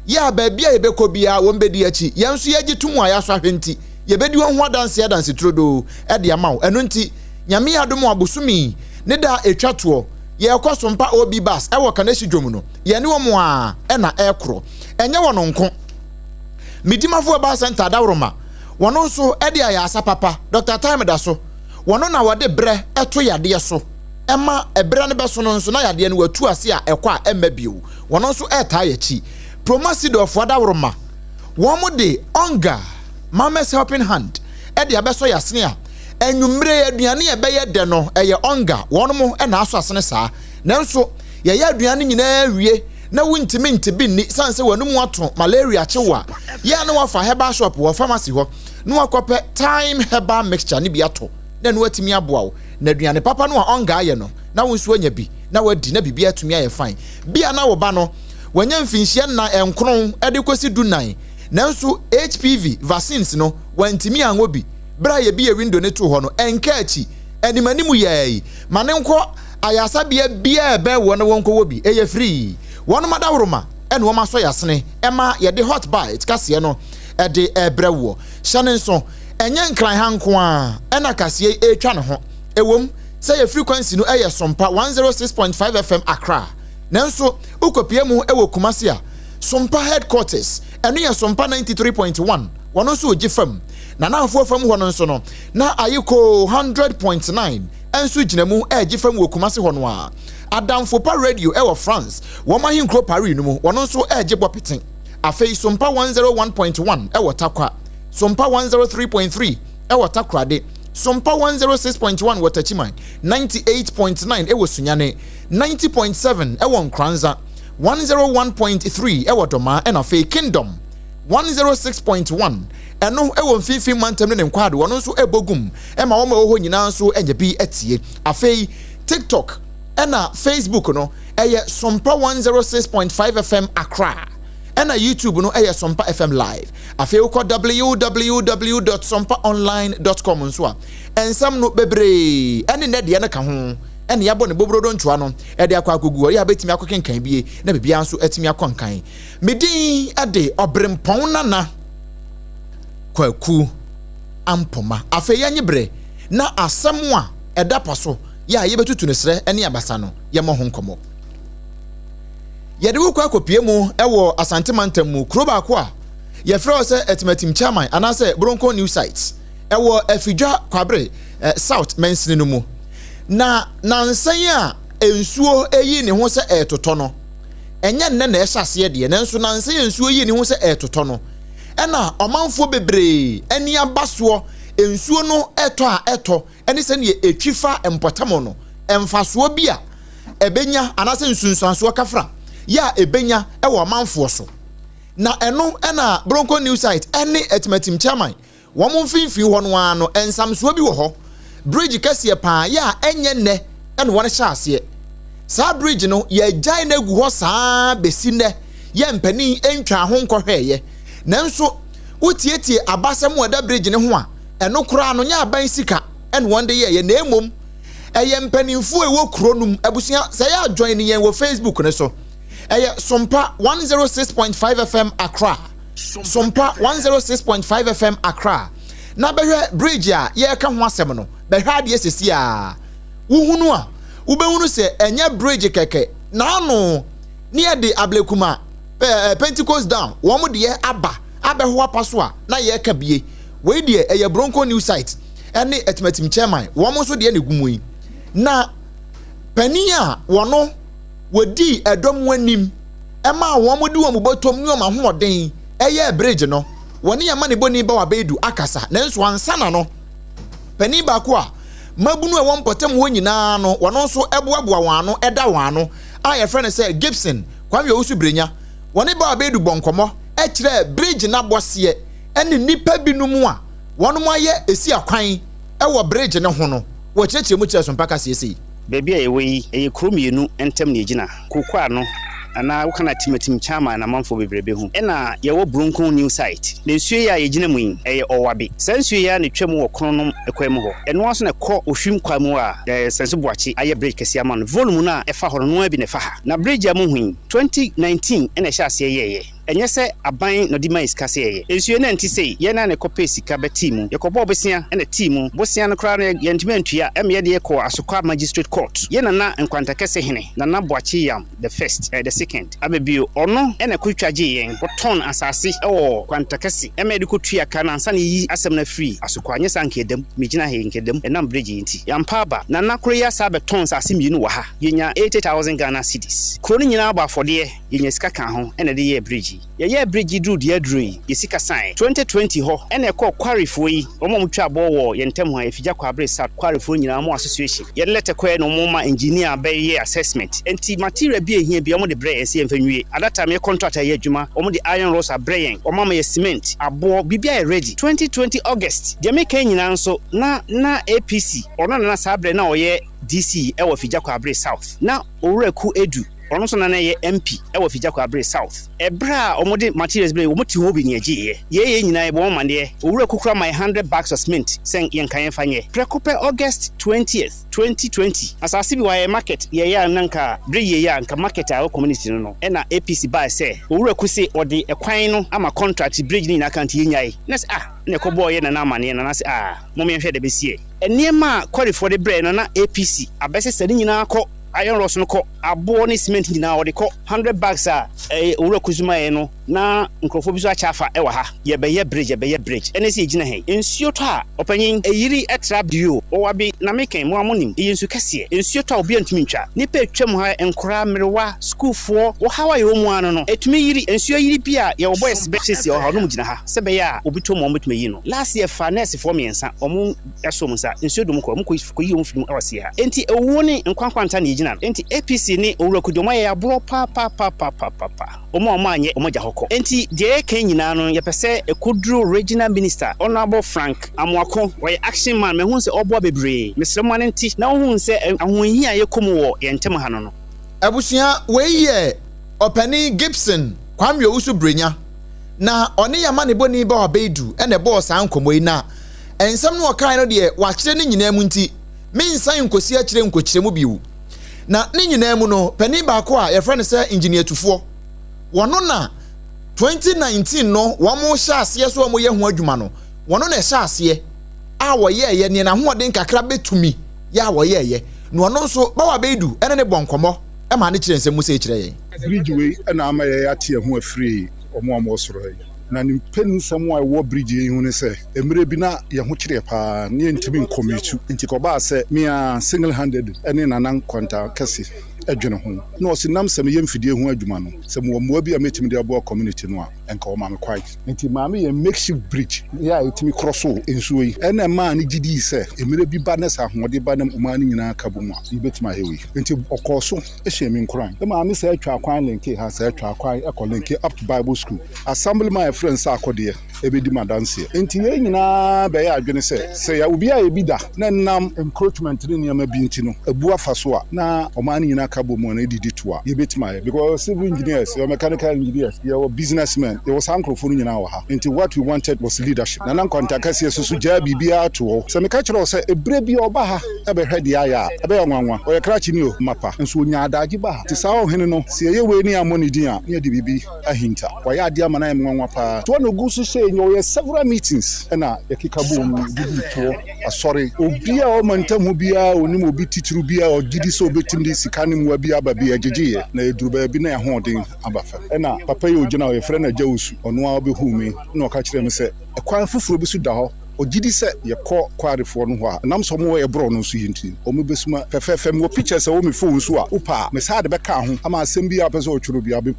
Yɛ a baabi a yɛbɛkɔ biara wɔn bɛdi akyi. Yɛn nso yɛgye to mu a yɛasɔ ahwɛ nti, yɛbɛdi wɔn ho adanseɛ adanse turodoo de ama wo. Ɛno nti, Nyame adom a bosome yi ne da a ɛtwa toɔ, yɛrekɔ Sompa OB Bus wɔ Kanehyi dwom no, yɛne wɔn a na ɛrekorɔ. Ɛnyɛ wɔn nko. Medimafo Herbal Centre adaworoma, wɔn nso de ayɛ asa papa. Dr. Time da so. Wɔn na wɔde berɛ to yadeɛ so ma ɛberɛ no bɛso no nso na yadeɛ no watu ase a ɛkɔ a ɛmma bio. Wɔn nso retaa yɛn akyi. Promasidorfoɔ adaworoma, wɔn de Onga, Mama's Helping Hand, de abɛsɔ yɛn asene a anwummere aduane a ɛbɛyɛ dɛ no ɛyɛ Onga, wɔn na asɔ asene saa. Nanso yɛyɛ aduane no nyinaa wie na wontumi nte bi nni sane sɛ w'anum ato malaria kye wo a, yɛ a na wafa herbal shop wɔ pharmacy hɔ na wakɔpɛ thyme herbal mixture no bi atɔ na ɛno atumi aboa wo na aduane papa no a ɔnga ayɛ no na wo nso anya bi na wadi na biribi atumi ayɛ fine. Bi a na wo ba no wanya mfinhyia nnan nkron de kɔsi 14 nanso HPV vaccines no wantumi anwɔ bi bere a yɛbie window no too hɔ no, ɛnka akyi anim anim yɛɛ yi ma no nkɔ ayaresabea biara a ɛbɛn woɔ na wɔnkɔwɔ bi. Ɛyɛ free. Wɔnom adaworoma na wɔn asɔ yɛasene ɛma yɛde Hot Bite kaseɛ no de rebrɛ woɔ. Hyɛ no nso, ɛnyɛ Nkran ha nko ara na kaseɛ yi retwa ne ho. Ɛwom sɛ yɛ frequency no yɛ Sompa 106.5 FM Accra, nanso wokɔpue mu wɔ Kumasi a, Sompa Headquarters, ɛno yɛ Sompa 93.1, wɔn nso regye fam. N'anaafoɔ fam hɔ no nso no, na Ayekoo 100.9 nso gyina mu regye fam wɔ Kumasi hɔ no ara. Adamfo Pa Radio wɔ France, wɔn ahenkuro Paris no mu, wɔn nso regye bɔ pete. Afei Sompa 101.1 wɔ Tarkwa, Sompa 103.3 wɔ Takoradi, Sompa 106.1 wɔ Techiman, 98.9 wɔ Sunyani, 90.7 wɔ Nkoranza, 101.3 wɔ Domaa ɛna afei Kingdom 106.1 ɛno wɔ Mfinfin Mantam ne ne nkwaado wɔn nso ɛbɔ gum ma wɔn a ɛwɔ hɔ nyinaa nso anya bi atie. Afei TikTok ɛna Facebook no ɛyɛ Sompa 106.5 FM Accra ɛna YouTube no ɛyɛ Sompa FM Live. Afei wokɔ www dot sompaonline dot com nso a nsɛm no bebree ɛne nnɛ deɛ no ka ho ɛna yɛabɔ ne bobrodo ntoa no ɛde akɔ akɔgu hɔ yɛ a bɛtumi akɔkenkan bie na biribiara nso atumi akɔ nkan. Me din de Ɔberempɔn Nana Kwaku Ampoma. Afei yɛnye berɛ na asɛm a ɛda pa so yɛ a yɛbɛtutu no serɛ ne abasa no yɛmmɔ ho nkɔmmɔ. Yɛde wo kɔ akɔpue mu wɔ Asante mantam mu kuro baako a yɛfrɛ hɔ sɛ Atimatim Chairman anaasɛ Bronkon New Site ɛwɔ Afidwa Kwabere South mansini no mu. Na nansa yi a nsuo reyi ne ho sɛ ɛretotɔ no, ɛnyɛ nnɛ na ɛhyɛ aseɛ deɛ, nanso nansa yi a nsuo yi ne ho sɛ ɛretotɔ no, ɛna ɔmanfoɔ bebree ani aba soɔ, nsuo no ɛtɔ a ɛtɔ ɛne sɛdeɛ ɛtwi fa mpɔtam no, mfasoɔ bi a ɛbɛnya anaasɛ nsunsuansoɔ kafra yɛ a ɛbɛnya ɛwɔ ɔmanfoɔ so. Na ɛno ɛna Bronco New Site ɛne Atimatim Chairman Wɔn mfimfini hɔ no ara no, nsamsoɔ bi wɔ hɔ, bridge kɛseɛ paa yɛ a ɛnyɛ nnɛ na wɔhyɛ aseɛ. Saa bridge no, yɛagyae no agu hɔ saa ara bɛsi nnɛ, yɛ mpanin ntwaa ho nkɔhwɛeɛ. Nanso wotietie abasɛm a ɛda bridge no ho a, ɛno koraa no, nyɛ aban sika na wɔde yɛeɛ, na mmom ɛyɛ mpanimfoɔ a ɛwɔ kuro no mu abusua. Sɛ yɛ a join yɛn wɔ Facebook no so, ɛyɛ Sompa 106.5 FM Accra. Sompa 106.5 FM Accra na bɛhwɛ bridge a yɛreka ho asɛm no, bɛhwɛ adeɛ sɛsi a. Wohunu a, wobɛhunu sɛ ɛnyɛ bridge kɛkɛ. N'ano ne yɛde Ablekuma eh, Pentecost Down, wɔn deɛ aba abɛho apa so a na yɛreka bie. Wei deɛ ɛyɛ Bronco New Site ɛne Atimatim Chairman, wɔn nso deɛ na ɛgu mu yi. Na panin a wɔno wɔdii ɛdɔm anim ɛmaa wɔn de wɔn bɔtɔm ne wɔn ahoɔden yɛɛ bridge no. Wɔne amanebɔni Bawa Baidu akasa, nanso ansa na no, panin baako a mmabunu a ɛwɔ mpɔtam hɔ nyinaa no, wɔn nso boaboa wɔn ano da wɔn ano a yɛfrɛ no sɛ Gibson Kwame Owusu Brenya. Wɔne Bawa Baidu bɔ nkɔmmɔ kyerɛɛ bridge no abɔseɛ ne nnipa binom a wɔn ayɛ esi akwan wɔ bridge no ho no, wɔkyerɛkyerɛ mu kyerɛɛ Sompa kaseɛ sei. Baabi a yɛwɔ yi, ɛyɛ kuro mmienu ntam na yɛgyina. Kokoa no, anaa woka no a Timatim Chairman na amanfoɔ bebree bɛhu. Ɛna yɛwɔ Brunkun New Site. Na nsuo yi a yɛgyina mu yi, ɛyɛ Ɔwabe. Saa nsuo yi ara na ɛtwa mu wɔ Kronom kwan mu hɔ. Ɛno ara nso na ɛkɔ Ohwim kwan mu a Sɛnso Boakye ayɛ bridge kɛseɛ ama no. Volume no a ɛfa hɔ no, ɛno ara bi na ɛfa ha. Na bridge a mohu yi, 2019 na ɛhyɛɛ aseɛ yɛeɛ. Ɛnyɛ sɛ aban na ɔde ma yɛ sika sɛ yɛyɛ. Nsuo no ɛnte sei, yɛn ara na yɛkɔpɛɛ sika bɛtee mu. Yɛkɔbɔɔ bosea na ɛtee mu. Bosea no koraa no yɛantumi antua, ɛma yɛde kɔɔ Asokwa Magistrate Court. Yɛn Nana Nkwantakɛse Hene, Nana Boakye Yam the first, eh, the second, aba bio, ɔno na ɛkɔtwitwa gyee yɛn. Ɔtɔn asase wɔ Kwantakɛse ma yɛde kɔtua ka no ansa na yɛyi asɛm no afiri Asokwa. Anyɛ saa anka yɛda mu. Megyina ha yi, anka yɛda mu ɛnam bridge yi nti. Yɛampa aba. Nana koro yi asan abɛtɔn nsase mmienu wɔ ha. Yɛnya 80,000 Ghana cedis. Kuro no nyinaa bɔ afɔdeɛ. Yɛnya sika kaa ho na ɛde yɛɛ bridge yi. Yɛyɛɛ bridge yi duruu deɛ aduro yi, yɛ sika saeɛ. 2020 hɔ na ɛkɔɔ quarry foɔ yi, wɔn a wɔtwa aboɔ wɔ yɛn ntam ha, Afigya Kwaabere South quarry foɔ nyinaa wɔn association. Yɛde letter kɔeɛ na wɔn ma engineer bɛyɛɛ assessment. Nti material bi a ɛhia biara wɔn de brɛɛ yɛn sɛ yɛmfa nwie. At that time yɛ contractor yɛ adwuma, wɔn de iron rods abrɛ yɛn, wɔn ama yɛ cement, aboɔ, biribiara yɛ ready. 2020 August, deɛ meka yi nyinaa nso na na APC, ɔno na na saa berɛ na ɔyɛ DC wɔ Afigya Kwaabere South, na Owura Ku Adu, Ɔno nso na na ɛyɛ MP wɔ Afigya Kwaabere South. Ɛberɛ a wɔde materials brɛɛ yɛn, wɔte hɔ bi na yɛgyeeɛ. Yei yei nyinaa yɛbɔ wɔn amaneɛ. Owura Kukura ma yɛn hundred bags of cement sɛ yɛnka yɛmfa nyɛ. Prɛko pɛ August twentieth, 2020, asase bi wɔ ha yɛ market yɛyɛ a na nka bere yie a nka market a ɛwɔ community no no ɛna APC baeɛ sɛ Owura Ku se ɔde ɛkwan no ama contract bridge no nyinaa ka nti yɛnyae. Na sɛ ah na ɛkɔbɔɔ yɛ Nana amaneɛ, Nana se ah mom yɛnhwɛ deɛ ɛbɛsiɛ. Nneɛma a quarryfoɔ de brɛɛ no na APC abɛsesa ne nyinaa kɔ. Iron rods no kɔ, aboɔ ne cement nyinaa wɔde kɔ. 100 bags a ɛyɛ Owura Kuzu ma yɛn no, na nkurɔfoɔ bi nso akyɛ afa wɔ ha. Yɛbɛyɛ bridge, yɛbɛyɛ bridge. Ɛne sɛ yɛgyina ha yi, nsuo tɔ a, ɔpanyin, ɛyiri tra bio. Wɔwɔ abe na mekɛn, mo a monim, ɛyɛ nsu kɛseɛ. Nsuo tɔ a obiara ntumi ntwa. Nnipa atwam ha, nkoraa, mmerewa, sukuufoɔ, wɔ haw a yɛwɔ mu ara no no, ɛtumi yiri. Nsuo ayiri bi a, yɛwɔ boys bɛ siesie wɔ ha, wɔnom gyina ha sɛ ɛbɛyɛ a obi tɔ mu a wɔbɛtumi ayi no. Last year faa nɛɛsefoɔ mmiɛnsa, wɔn ɛso wɔn nsa, nsuo dum kɔ, wɔn kɔyi wɔn firi mu wɔ aseɛ ha. Enti owuo ne nkwa nkwanta na yɛgyina no. Enti APC ne Owura Kudjo wɔn ayɛ aborɔ papapapapaapa. Wɔn a wɔn anyɛ wɔn agya hɔ kɔ. Enti deɛ yɛreka yi nyinaa no yɛpɛ sɛ ɛkɔduru Regional Minister Honourable Frank Amoako. Ɔyɛ action man, mahu sɛ ɔboa bebree. Mesrɛ mo ma no nte na ɔnhu sɛ ahohia a yɛkɔ mu wɔ yɛn ntam ha no no. Abusua, wei yɛ Ɔpanin Gibson Kwame Owusu Brenya na ɔne yɛn amanebɔni Bawa Beidu na ɛbɔɔ saa nkɔmmɔ yi na nsɛm no ɔkae no deɛ wakyerɛ ne nyinaa mu nti mensan nkɔsi akyire nkɔkyerɛ mu bio. Na ne nyinaa mu no, panin baako a yɛfrɛ no sɛ Engineer Tufoɔ, wɔno na 2019 no wɔn hyɛ aseɛ so wɔn yɛ ho adwuma no, wɔno na ɛhyɛ aseɛ a wɔyɛɛyɛ neɛ n'ahoɔden kakra bɛtumi yɛ a wɔyɛɛyɛ. Na ɔno nso Bawa Beidu ɛne ne bɔ nkɔmmɔ ɛma ne kyerɛ nsɛm mu sei kyerɛ yɛn. Bridge wei na ama yɛn ate yɛn ho afiri wɔn a wɔwɔ soro ha yi. Na ne mpanisɛm a ɛwɔ bridge yi ho ne sɛ, mmerɛ bi na yɛn ho kyereɛ paa na yɛntumi nkɔmmitu. Nti kɔbaa sɛ me ara single handed ne Nana Nkwanta Kɛse dwene ho. Na ɔse nam sɛ meyɛ mfidie ho adwuma no, sɛ mewɔ mmoa bi a mɛtumi de aboa community no a, nka ɔma me kwan. Nti maame yɛn makeshift bridge yɛ a ɛtumi krɔso nsuo yi. Ɛna ɛmaa no gye dii sɛ mmerɛ bi ba na sɛ ahoɔden ba na ɔman no nyinaa ka bom a, yɛbɛtumi ayɛ wei. Nti ɔkɔɔ so hyɛɛ me nkuran. Me maame saa twaa kwan linke ha, saa twaa kwan kɔ linke up to Bible school. Assemblyman a yɛfrɛ no sɛ Akɔdeɛ bɛdi m'adanseɛ. Nti yɛn nyinaa bɛyɛɛ adwene sɛ, sɛ yɛ obi ayɛ bi da na ɛnam encroachment ne nneɛma bi nti no abu afa so a, na ɔman no nyinaa ka bɔ mu a na ɛdidi to a, yɛbɛtumi ayɛ. Because civil engineers, yɛwɔ mechanical engineers, yɛwɔ businessmen, yɛwɔ saa nkurɔfoɔ no nyinaa wɔ ha. Nti what we wanted was leadership. Nana Nkwanta Kɛseɛ nso so gyaa biribiara too hɔ. Sɛ meka kyerɛ wo sɛ ɛberɛ bi a ɔba ha bɛhwɛ deɛ ayɛ a, ɛbɛyɛ nwanwa. Ɔyɛ krakyeni o, mapa. Nso ɔnya adagye ba ha. Nti saa ɔhene no, sɛ yɛyɛ wei ne yɛammɔ ne din a, na yɛde biribi ahinta. Wayɛ adeɛ ama no ayɛ me nwanwa paa. Toɔ na ɔgu so hyɛ yɛn, ɔyɛ several meetings ɛna yɛkeka bɔɔ mu de dii toɔ asɔre. Obiara a ɔwɔ mantam hɔ biara a ɔnim obi titiriw biara a ɔgye di sɛ ɔbɛtumi de sika ne mmoa bi aba bi, yɛgyegyeeɛ. Na yɛduru baabi na yɛn ahoɔden aba fam. Ɛna papa yi a ɔgyina hɔ, yɛfrɛ no Agya Owusu, ɔno ara bɛhuu me na ɔka kyerɛɛ me sɛ ɛkwan foforɔ bi nso da hɔ. Ɔgye di sɛ yɛkɔ kwarefoɔ no hɔ a, ɛnam sɛ wɔwɔ ɛborɔ no so yi nti, wɔbɛsuma fɛfɛɛfɛ. Mewɔ pictures a ɛwɔ me phone so a, wopɛ a, mesan de bɛka ho ama asɛm biara a wopɛ sɛ wotwerɛ biara, me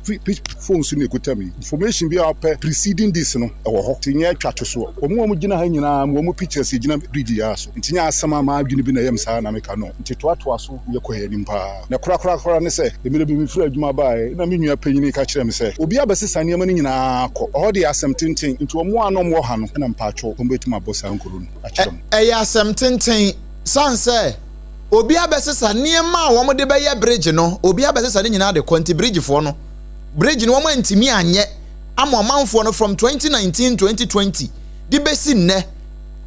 phone so na ɛkuta me yi. Information biara a wopɛ preceding this no, ɛwɔ hɔ. Nti nyɛ twa to soɔ. Wɔn a wɔgyina ha nyinaa, mewɔ wɔn pictures ɛgyina bridge yi ara so. Nti nyɛ asɛm a m'adwene bi na ɛyɛ me saa na meka no. Nti toatoa so yɛkɔ yɛn anim paa. Na korakorakora ne sɛ, mmerɛ bi mefiri adwuma baeɛ na me nua panyini ka kyerɛɛ me sɛ, obi abɛsesa nneɛma no nyinaa kɔ. Ɛhɔ deɛ asɛm tenten, nti wɔn a na wɔwɔ ha no na mpaatwɔ wɔbɛtumi abɔ saa nkuro no akyerɛ mo. Ɛyɛ asɛm tenten sane sɛ obi abɛsesa nneɛma a wɔde bɛyɛ bridge no, obi abɛsesa ne nyinaa de kɔ, nti bridgefoɔ no, bridge no wɔn antumi anyɛ ama ɔmanfoɔ no from 2019, 2020 de bɛsi nnɛ.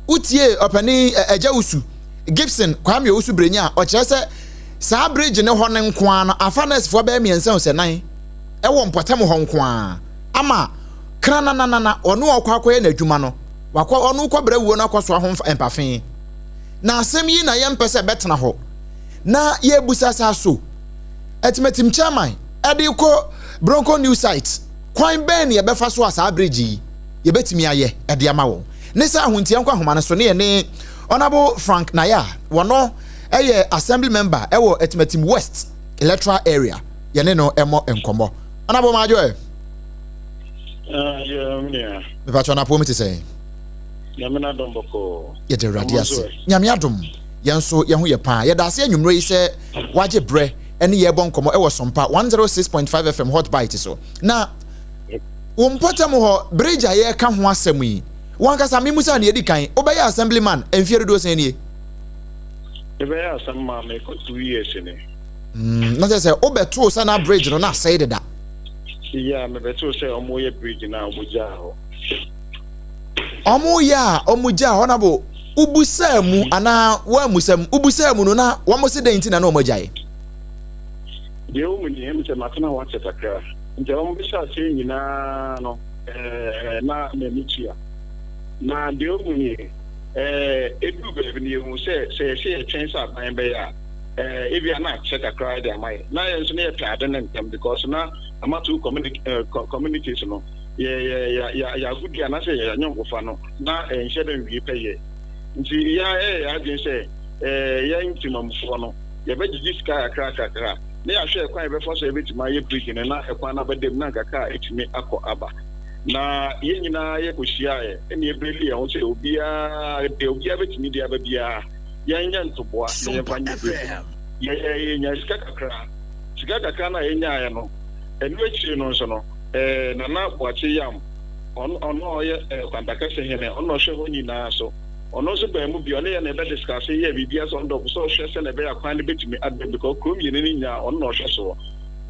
Wotie ɔpanin Agya Wusu Gibson Kwame Owusu Brenya a, ɔkyerɛ sɛ saa bridge no hɔ no nko ara no afa nursefoɔ bɛyɛ mmiɛnsa o sɛ nan ɛwɔ mpɔtam hɔ nko ara. ama krananana ɔno a ɔkɔ akɔyɛ n'adwuma no wakɔ ɔno kɔbrɛ wuo no akɔsoa ho mpafe. Na asɛm yi na yɛmpɛ sɛ ɛbɛtena hɔ na yɛbusa sa so Atimatim chairman ɛde kɔ Bronco New Site kwan bɛn na yɛbɛfa so a saa bridge yi yɛbɛtumi ayɛ ɛde ama wɔn ne sɛ ahontia nkɔ ahoma no so ne yɛne Honourable Frank Naya wɔno ɛyɛ assembly member ɛwɔ Atimatim West electoral area yɛne no ɛmɔ nkɔmmɔ. Honourable Maadwo ɛ. Mepatwɔ no apɔ mu te sɛn? Nyame n'adom bɔkɔɔ. Yɛda Awurade ase. Nyame adom, yɛn nso yɛn ho yɛ paa. Yɛda ase anwummerɛ yi sɛ wagye berɛ ne yɛrebɔ nkɔmmɔ ɛwɔ Sompa 106.5 FM Hot Bite so. Na wo mpɔtam hɔ, bridge a yɛreka ho asɛm yi, wankasa memu sɛ nea ɛdi kan, wobɛyɛ assemblyman mfeɛ dodoɔ sɛn nie? Mebɛyɛ assemblyman mekɔ 2 years ni. Na kyerɛ sɛ wobɛtoo sɛ na bridge no na asɛe deda. Yeah, mebɛtoo sɛ ɔmo bridge na ɔmo gyaa hɔ. Ɔmo yɛ a ɔmo gyaa hɔ na bo wobusaa mu anaa woamusa mu? Wobusaa mu no na wɔn se dɛn nti na ɔmo agyae? Deɛ ɛwɔ mu ni, ɛmu sɛ matena hɔ akyɛ kakra nti ɔmo bɛhyɛ aseɛ nyinaa no na m'ani tua. Na deɛ ɛwɔ mu ni, ɛduru baabi no yɛhu sɛ yɛsɛ yɛtwɛn sɛ aban bɛyɛ a, ebi a na akyɛ kakra de ama yɛ, na yɛn nso no yɛpɛ ade no ntɛm because na ama two communities no yɛ yɛ yɛ yɛ yɛagodi anaasɛ yɛ anyɔnkofa no na ɛnhyɛ dɛ nwie pɛ yɛ. Nti yɛ ɛyɛ yɛ adwene sɛ yɛn ntimamufoɔ no yɛbɛgyegye sika kakra kakra na yɛahwɛ ɛkwan yɛbɛfa so yɛbɛtumi ayɛ bridge no na ɛkwan no abɛda mu na nkakra a ɛtumi akɔ aba. Na yɛn nyinaa yɛkɔhyiaeɛ ɛne yɛbɛli yɛn ho sɛ obiara deɛ obiara bɛtumi de aba biara yɛnyɛ ntoboa na yɛmfa nyɛ bridge no. Yɛnya sika kakra, sika kakra no a yɛnyaeɛ no, ɛno akyire no nso no Nana Boakye Yam, ɔno a ɔyɛ Kwantakɛse hene, ɔno na ɔhwɛ hɔ nyinaa so, ɔno nso baa mu bi, ɔne yɛ na ɛbɛ discuss yɛ biribiara sɛ ɔno dɔfo sɛ ɔhwɛ sɛ na ɛbɛyɛ akwan no bɛtumi ada, because kuro mmienu no nyinaa ɔno na ɔhwɛ soɔ.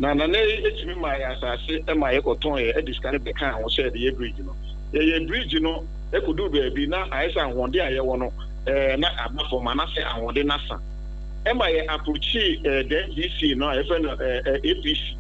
Na Nana yi ɛtumi maa yɛ asase ma yɛkɔtɔn yɛ ɛde sika no bɛkaa ho sɛ yɛde yɛ bridge no. Yɛyɛ bridge no ɛkɔduu baabi na ayɛ sɛ ahoɔden a yɛwɔ no na aba fam anaasɛ ahoɔden no asa, ɛma yɛ approachii then DC no a yɛfrɛ no APC,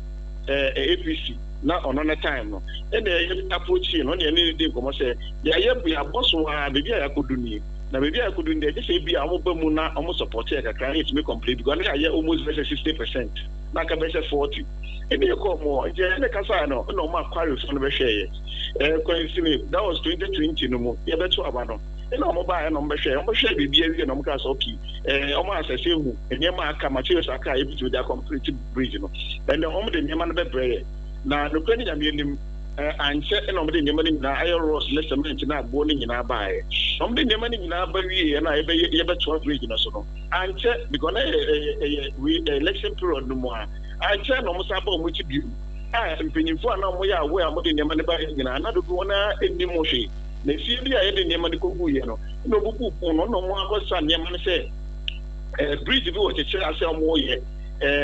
APC na ɔno ne time no ɛna yɛ approachii no, ɛna yɛne no di nkɔmmɔ sɛ yɛayɛ yɛabɔ so a baabi a yɛakɔdu nie, na baabi a yɛakɔdu nie deɛ gye sɛ ebi a wɔn ba mu na wɔn support yɛ kakra na yɛtumi complete, because ne yɛayɛ almost bɛsɛ 60% na aka bɛsɛ 40. Ɛna yɛkɔɔ mu hɔ nti ɛne kasaeɛ no ɛna wɔn akwarefoɔ no bɛhwɛeɛ kwansini. That was 2020 no mu yɛbɛto aba no, ɛna wɔn baeɛ na wɔn bɛhwɛ, wɔn bɛhwɛ biribi awie na wɔn kaa sɛ okay, wɔn asɛsɛ ehu nneɛma aka, materials aka a yɛbɛtumi de acomplete bridge no, ɛnna wɔn de nneɛma no bɛbrɛ yɛ. Na nokorɛ ne Nyame anim, ankyɛ ɛna wɔn de nneɛma no nyinaa ayɛ rods ne cement ne aboɔ no nyinaa baeɛ. Wɔn de nneɛma no nyinaa ba wieɛ na yɛbɛyɛ yɛbɛtoa bridge no so no, ankyɛ because na ɛyɛ ɛyɛ election period no mu a, ankyɛ na wɔn san ba wɔn akyi bio a mpanyinfoɔ a na wɔn yɛ aware a wɔde nneɛma no baeɛ nyinaa na dodoɔ no ara nnim ho hwee. Na efie bi a yɛde nneɛma no kɔguiɛ no na ɔbubu pon no na wɔn akɔsa nneɛma no sɛ bridge bi wɔ kyekyere ase a wɔreyɛ,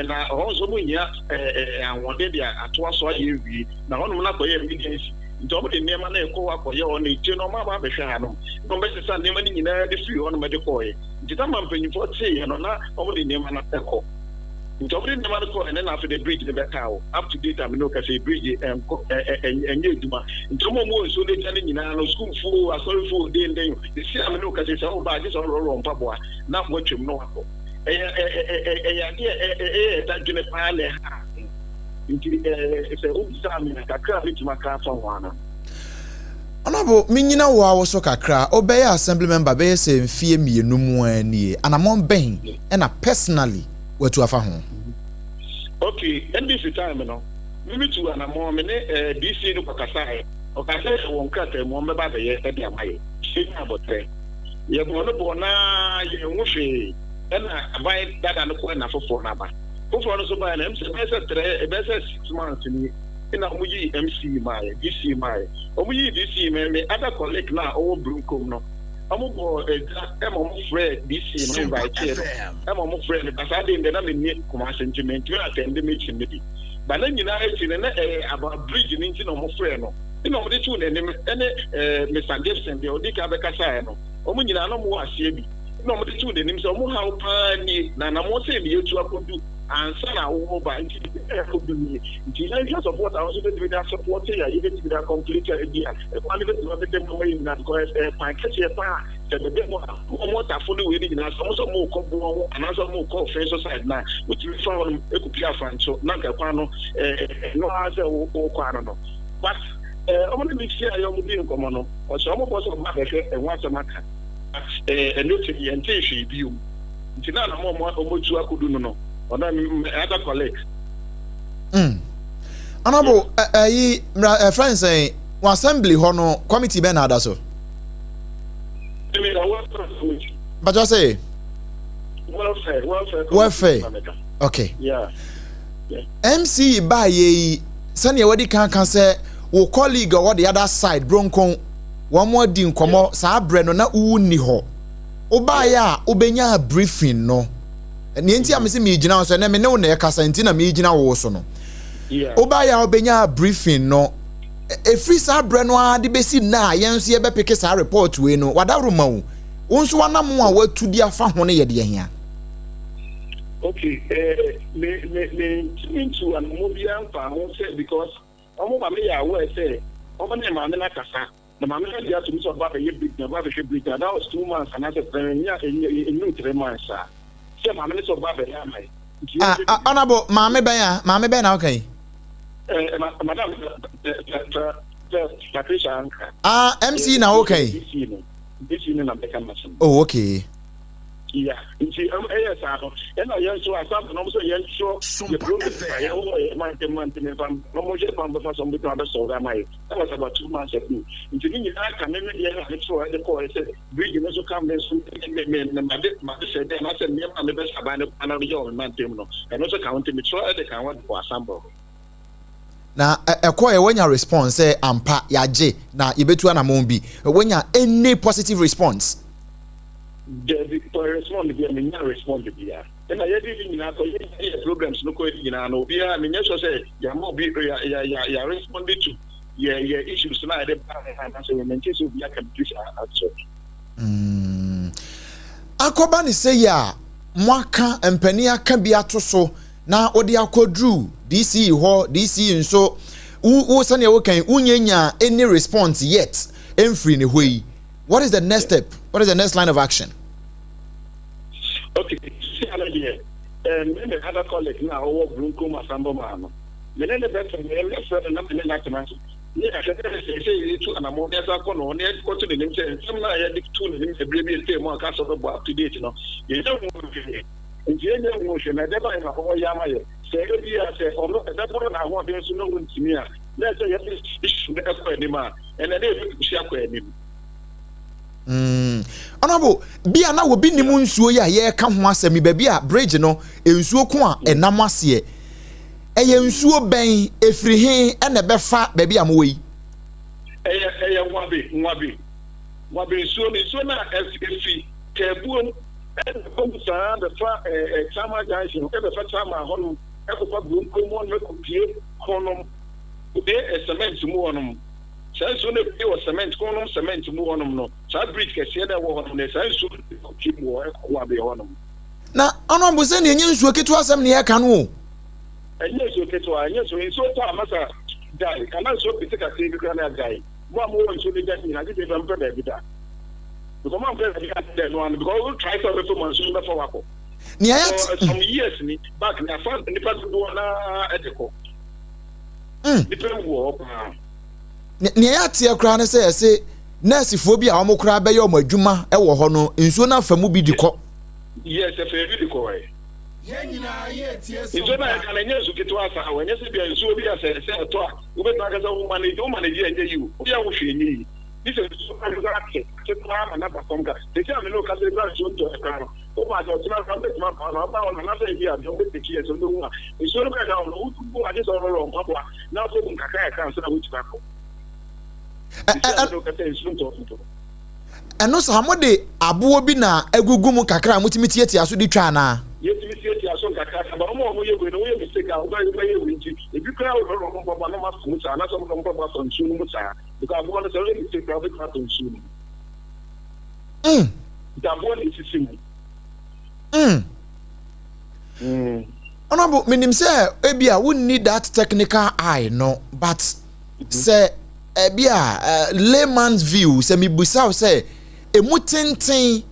na hɔ nso wɔn hia ahoɔden de atoa so ayɛ awie, na hɔnom no akɔyɛ emergency nti wɔn de nneɛma no rekɔ hɔ akɔyɛ hɔ, na ekyire no wɔn aba abɛhwɛ hanom na wɔn bɛsesa nneɛma no nyinaa de firi hɔnom de kɔɔɛ. Nti na ma mpanyinfoɔ teeɛ no na wɔn de nneɛma no kɔ, nti wɔn de nneɛma no kɔɔɛ ne na afei de bridge no bɛkaa hɔ. Up to date a me ne wo kasa yi, bridge ɛnkɔ ɛnyɛ adwuma. Nti wɔn a wɔn wɔ nsuo no agya no nyinaa no, sukuufoɔ, asɔrefoɔ, denden esi a me ne wo kasa yi, sɛ ɔba agye sɛ ɔrɔrɔ mpaboa na watwam na wakɔ. Ɛyɛ ɛyɛ adeɛ ɛyɛ ɛda dwene paa na ɛha. Nti sɛ wobisaa me a, kakra a mɛtumi aka afa ho ano. Honorable, menyina wo a wo so kakra. Wobɛyɛ assembly member bɛyɛ sɛ mfeɛ 2 mu a nie. Anammɔn bɛn ɛna personally watu afa ho? Okay, NDC time no, mimi tu anammɔn, me ne DC no kɔkasaeɛ. Ɔka sɛ yɛwɔ nkrataa mu, ɔmbɛba abɛyɛ de ama yɛ. Yɛnya abɔtrɛ. Yɛbɔɔ no bɔɔ naa yɛnhu hwee, ɛna aban dada no kɔɛ na foforɔ no aba. Foforɔ no nso baeɛ no, ɛm sɛ ɛbɛyɛ sɛ trɛ, ɛbɛyɛ sɛ 6 months ni ɛna wɔn yii MC maayɛ, DC maayɛ. Wɔn yii DC me me other colleague na ɔwɔ Brunkom no, wɔn bɔɔ agya ɛma wɔn frɛ DC no, invite no ɛma wɔn frɛ no. Basa de ndɛ na me ni Kumasi nti me ntumi attend meeting no bi. Ba ne nyinaa akyi no na ɛyɛ about bridge no nti na wɔn frɛ no, ɛna wɔn de too n'anim ɛne Mr Gibson deɛ ɔdi kan bɛkasaeɛ no, wɔn nyinaa na wɔn wɔ aseɛ bi, ɛna wɔn de too n'anim sɛ wɔn haw paa nie na anamɔ sɛ ne yɛtu akɔdu. Ansa na wo ba nti baabi a yɛakɔdu nie. Nti yɛnhwɛ support a wo nso bɛtumi de asupporte a yɛbɛtumi de acomplete a ebi a ɛkwan no bɛtumi abɛda mu ama yɛn nyinaa because ɛyɛ kwan kɛseɛ paa sɛ ɛbɛda mu a wɔn mɔtafo ne wei no nyinaa sɛ wɔn nso wɔrekɔ boɔ ho anaasɛ wɔrekɔ ɔfɛn so side no a wotumi fa hɔnom ɛkɔpie afranso na nka kwan no ɛno ara sɛ wokɔ ano no but wɔn ne me hyia yɛ wɔn di nkɔmmɔ no ɔhyɛ wɔn bɔ sɛ wɔn abɛhwɛ ɛho asɛm aka but ɛno ti yɛntee hwee bio. Nti na anamɔ ɔmo ɔmo tu akodu no no ɔno my other colleague. Mm. Honorable, ɛyi mra ɛfrɛ nsɛn wɔ assembly hɔ no committee bɛn na ada so. Ɛmi na welfare committee. Bàtà sɛ. Welfare welfare committee. Welfare okay. Yeah. Yeah. MC baa yɛ yi sɛnea wɔde kan ka sɛ wo colleague ɔwɔ the other side bronkon wɔn adi nkɔmɔ saa brɛ no na wowu ni hɔ. Wobaeɛ a wobɛnyaa briefing no. Nea nti a mese megyina wo so ɛnɛ me ne wo na ɛkasa nti na megyina wo so no. Wobaeɛ a wobɛnyaa briefing no. Ɛfiri saa berɛ no ara de bɛsi nnɛ a yɛn nso yɛbɛpeke saa report wei no, wadaworo ma wo. Wo nso w'anamon a woatu de afa ho no yɛ deɛ hia? Okay, eh, me me me ntumi ntu anamɔ biara mfa ho sɛ because wɔn ma me yɛ aware sɛ wɔn ne maame no akasa. Na maame no agye atom sɛ ɔba abɛyɛ bridge na ɔba abɛhwɛ bridge na that was 2 months anaasɛ 3, ɛnya ɛnnu 3 months a sɛ maame no sɛ ɔba abɛyɛ ama yɛ. Nti Ah, yɛhwɛ ah, biribi. Honorable, maame bɛn a? Maame bɛn na woka yi? Eh, madam Patricia Anka. Ah, MC na woka yi? DC no. DC no na mɛka n'asɛm. Oh, okay. Yeah, nti ɛyɛ saa no, ɛna yɛn nso asafo no, ɔmo sɛ yɛntwerɛ yɛ problems a yɛwɔ yɛ mantam mantam mfa na ɔmo hwɛ kwan bɛfa so ɔmo bɛtumi abɛsɔre ama yɛ. That was about 2 months ago. Nti ne nyinaa ka me me deɛ na metwerɛ ɛde kɔɔ sɛ bridge no nso ka me nso me me me made made sɛ dɛ anaasɛ nneɛma a mebɛsɛ aban no kwan na meyɛ wɔ me mantam no, ɛno nso ka ho, nti metwerɛ ɛde ka ho de kɔ assemble. Na ɛkɔɛ wanya response sɛ ampa yɛagye na yɛbɛtu anamɔn bi? Wanya any positive response? Dabi, respond bia menya respond bia. Ɛna yɛde ne nyinaa kɔ yɛ yɛ programs no kɔ yɛ nyinaa no obiara menyɛ sure sɛ yɛama obi yɛ yɛ yɛ respond to yɛ yɛ issues na yɛde ba anaasɛ yɛ mente sɛ obi aka biribi saa akyerɛ. Akɔba ne sɛ yi a moaka mpanin aka bi ato so na wode akɔduru DC hɔ, DC nso wo wo sɛnea wokan wonyɛ nya any response yet ɛmfiri ne hɔ yi, what is the next step? What is the next line of action? Okay, si ano deɛ, me me other colleague na ɔwɔ Brunkum Asambɔmaa no, me ne ne bɛtena, me mɛfrɛ no na me ne no atena ase ne yɛahwɛ sɛ sɛ sɛ yɛtu anammɔn na yɛsan kɔ no hɔ na yɛkɔto n'anim sɛ nsɛm no a yɛde too n'anim ɛberɛ bi atwa mu a ɔka sɛ ɔbɛboa up to date no, yɛnya hu hwee. Nti yɛnya hu hwee na ɛbɛba yɛ na ɔyɛ ama yɛ. Sɛ ebia sɛ ɔno ɛbɛboro n'ahoɔden so na ɔntumi a, na ɛsɛ yɛde issue no ɛkɔ anim a, ɛnna na yɛbɛpushi akɔ anim. Honorable, bi a na obi nim nsuo yi a yɛreka ho asɛm yi, baabi a bridge no nsuo ko a ɛnam aseɛ. Ɛyɛ nsuo bɛn, ɛfiri he ɛna ɛbɛfa baabi a mowɔ yi? Ɛyɛ Nwabe, Nwabe, Nwabe nsuo no, nsuo no a ɛfi Taabuom ɛna ɛkɔ mu saa bɛfa ɛɛ Chama junction, ɛbɛfa Chama hɔnom, ɛkɔfa Buomkurom hɔnom, ɛkɔpie Kronom, kɔpie cement mu hɔnom. Saa nsuo no a ɛpue wɔ cement, Kronom cement mu hɔnom no, saa bridge kɛseɛ no a ɛwɔ hɔnom no, saa nsuo no kɔpie mu hɔ, ɛkɔ Nwabe hɔnom. Na Honourable sɛdeɛ ɛnyɛ nsuo ketewa asɛm na yɛreka no o. Ɛnyɛ nsuo ketewa, ɛnyɛ nsuo, nsuo tɔ a masa gyae, anaa nsuo pete kakra bi koraa na agyae. Mo a mowɔ nsuo no gya no nyinaa, gye sɛ ebia mopɛ baabi da. Because moampɛ baabi anda ɛno ano, because wo try sɛ wobɛfa mu a nsuo no bɛfa wo akɔ. Nea yɛate. For some years ni, back ni, afa nnipa dodoɔ no ara de kɔ. Nnipa awu wɔ hɔ paa. Nea yɛateɛ koraa ne sɛ yɛse nɛɛsefoɔ bi a wɔn koraa bɛyɛ wɔn adwuma wɔ hɔ no, nsuo no afa mu bi de kɔ. Yes, ɛfa bi de kɔ ɛ. Nsuo no a yɛka no, ɛnyɛ nsu ketewa saa o, ɛnyɛ sɛ bia nsuo bi a sɛ sɛ ɛtɔ a wobɛtumi aka sɛ wo manage, wo manage a ɛnyɛ yie o, woyɛ ho hwee ɛnyɛ yie. Gye sɛ nsuo no ankasa ate, ate koraa ma no aba fam ka. Seesei a me ne wo kasa yi koraa nsuo ntɔeɛ koraa no, wopɛ a sɛ ɔkyena koraa wobɛtumi aba hɔ na woba hɔ no anaasɛ ebi a deɛ wobɛteki yɛ sɛ wobɛhu a nsuo no koraa da hɔ no, wotu mpo a gye sɛ worɔrɔ wo mpaboa na wokɔ mu nkakra kakra ansa na woatumi akɔ. Seesei a me ne wo kasa yi nsuo ntɔɔ mpo. Ɛno saa, mode aboɔ bi na agugu mu kakra a motumi tiatia so de twa anaa? Yɛtumi tiatia so nkakraka, but wɔn a wɔyɛ wei no, woyɛ mistake a, wobɛyɛ wei nti, ebi koraa wɔrɔrɔ wɔn mpaboa na wɔafa mu saa, anaasɛ wɔde wɔn mpaboa afa nsuo no mu saa, because aboɔ no sɛ woyɛ mistake koraa wobɛtumi atɔ nsuo no mu. Nti aboɔ na ɛsisi mu. Honorable, menim sɛ ebi a wonni that technical eye no, but sɛ ebi a layman's view, sɛ mebusa wo sɛ emu tenten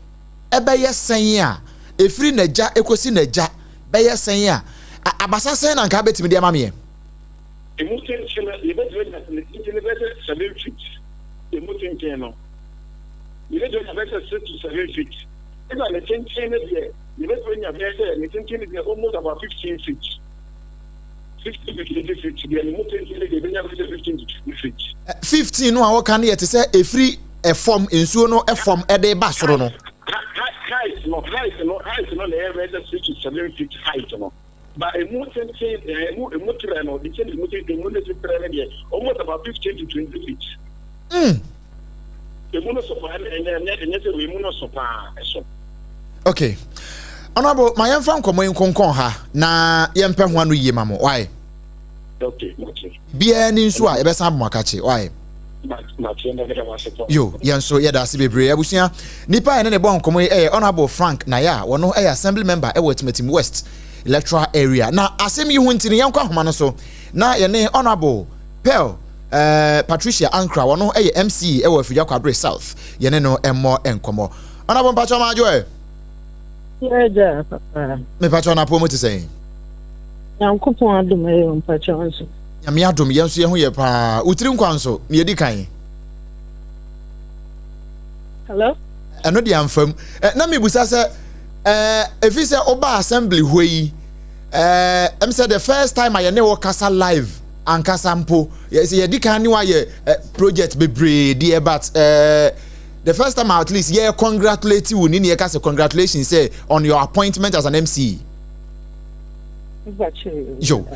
ɛbɛyɛ sɛn a, efiri n'agya ekosi n'agya bɛyɛ sɛn a, abasa sɛn na nka abɛtumi de ama meɛ? Emu tenten no, yɛbɛtumi anya ne tenten no bɛyɛ sɛ 7 feet. Emu tenten no, yɛbɛtumi anya bɛyɛ sɛ 6 to 7 feet. Ɛna ne tenten no deɛ, yɛbɛtumi anya bɛyɛ sɛ ne tenten no deɛ, almost about 15 feet, 15 to 20 feet deɛ. Ne mu tenten no deɛ, yɛbɛnya bɛyɛ sɛ 15 to 20 feet. 15 no a wɔka no yɛ te sɛ efiri ɛfam, nsuo no ɛfam ɛde ba soro no? Height no na ɛyɛ bɛyɛ sɛ 6 to 7 feet height no, but emu tenten, emu trɛ no de kyɛ, emu tenten, emu ne so trɛ no deɛ, almost about 15 to 20 feet. Emu no so paa. Ɛnyɛ sɛ emu no so paa, ɛso. Okay, Honorable, ma yɛmfa nkɔmmɔ yi nkonkɔn ha na yɛmpɛ ho ano yie ma mo wae. Okay. Biara ni nso a yɛbɛsan abɔ mo akakye wae. Yo, yɛn nso yɛda ase bebree. Abusua, nipa a yɛne ne bɔ nkɔmmɔ yi ɛyɛ Honorable Frank Naya a wɔno ɛyɛ assembly member ɛwɔ Atimatim West Electoral Area. Na asɛm yi ho nti no, yɛnkɔ ahoma no so na yɛne Honorable Pearl Patricia Ankra, wɔno ɛyɛ MC ɛwɔ Afigya Kwabre South, yɛne no ɛmmɔ nkɔmmɔ. Honorable, mpakyɛ ɔma adwo ɛ. Yɛgya papa. Mepakyɛ, ɔnapoɔ mu te sɛn? Nyankopɔn adom, ɛyɛ. Mpakyɛ nso? Nyame adom, yɛn nso yɛn ho yɛ paa. Wotiri nkwa nso ne yɛdi kan. Hello? Ɛno deɛ amfam. Na mebusa sɛ ɛfiri sɛ woba assembly hɔ yi, ɛm sɛ the first time a yɛne wo kasa live ankasa mpo, yɛdi kan ne wayɛ project bebree deɛ, but the first time at least yɛ congratulate wo ni ne yɛka sɛ congratulations sɛ on your appointment as an MC. Yo,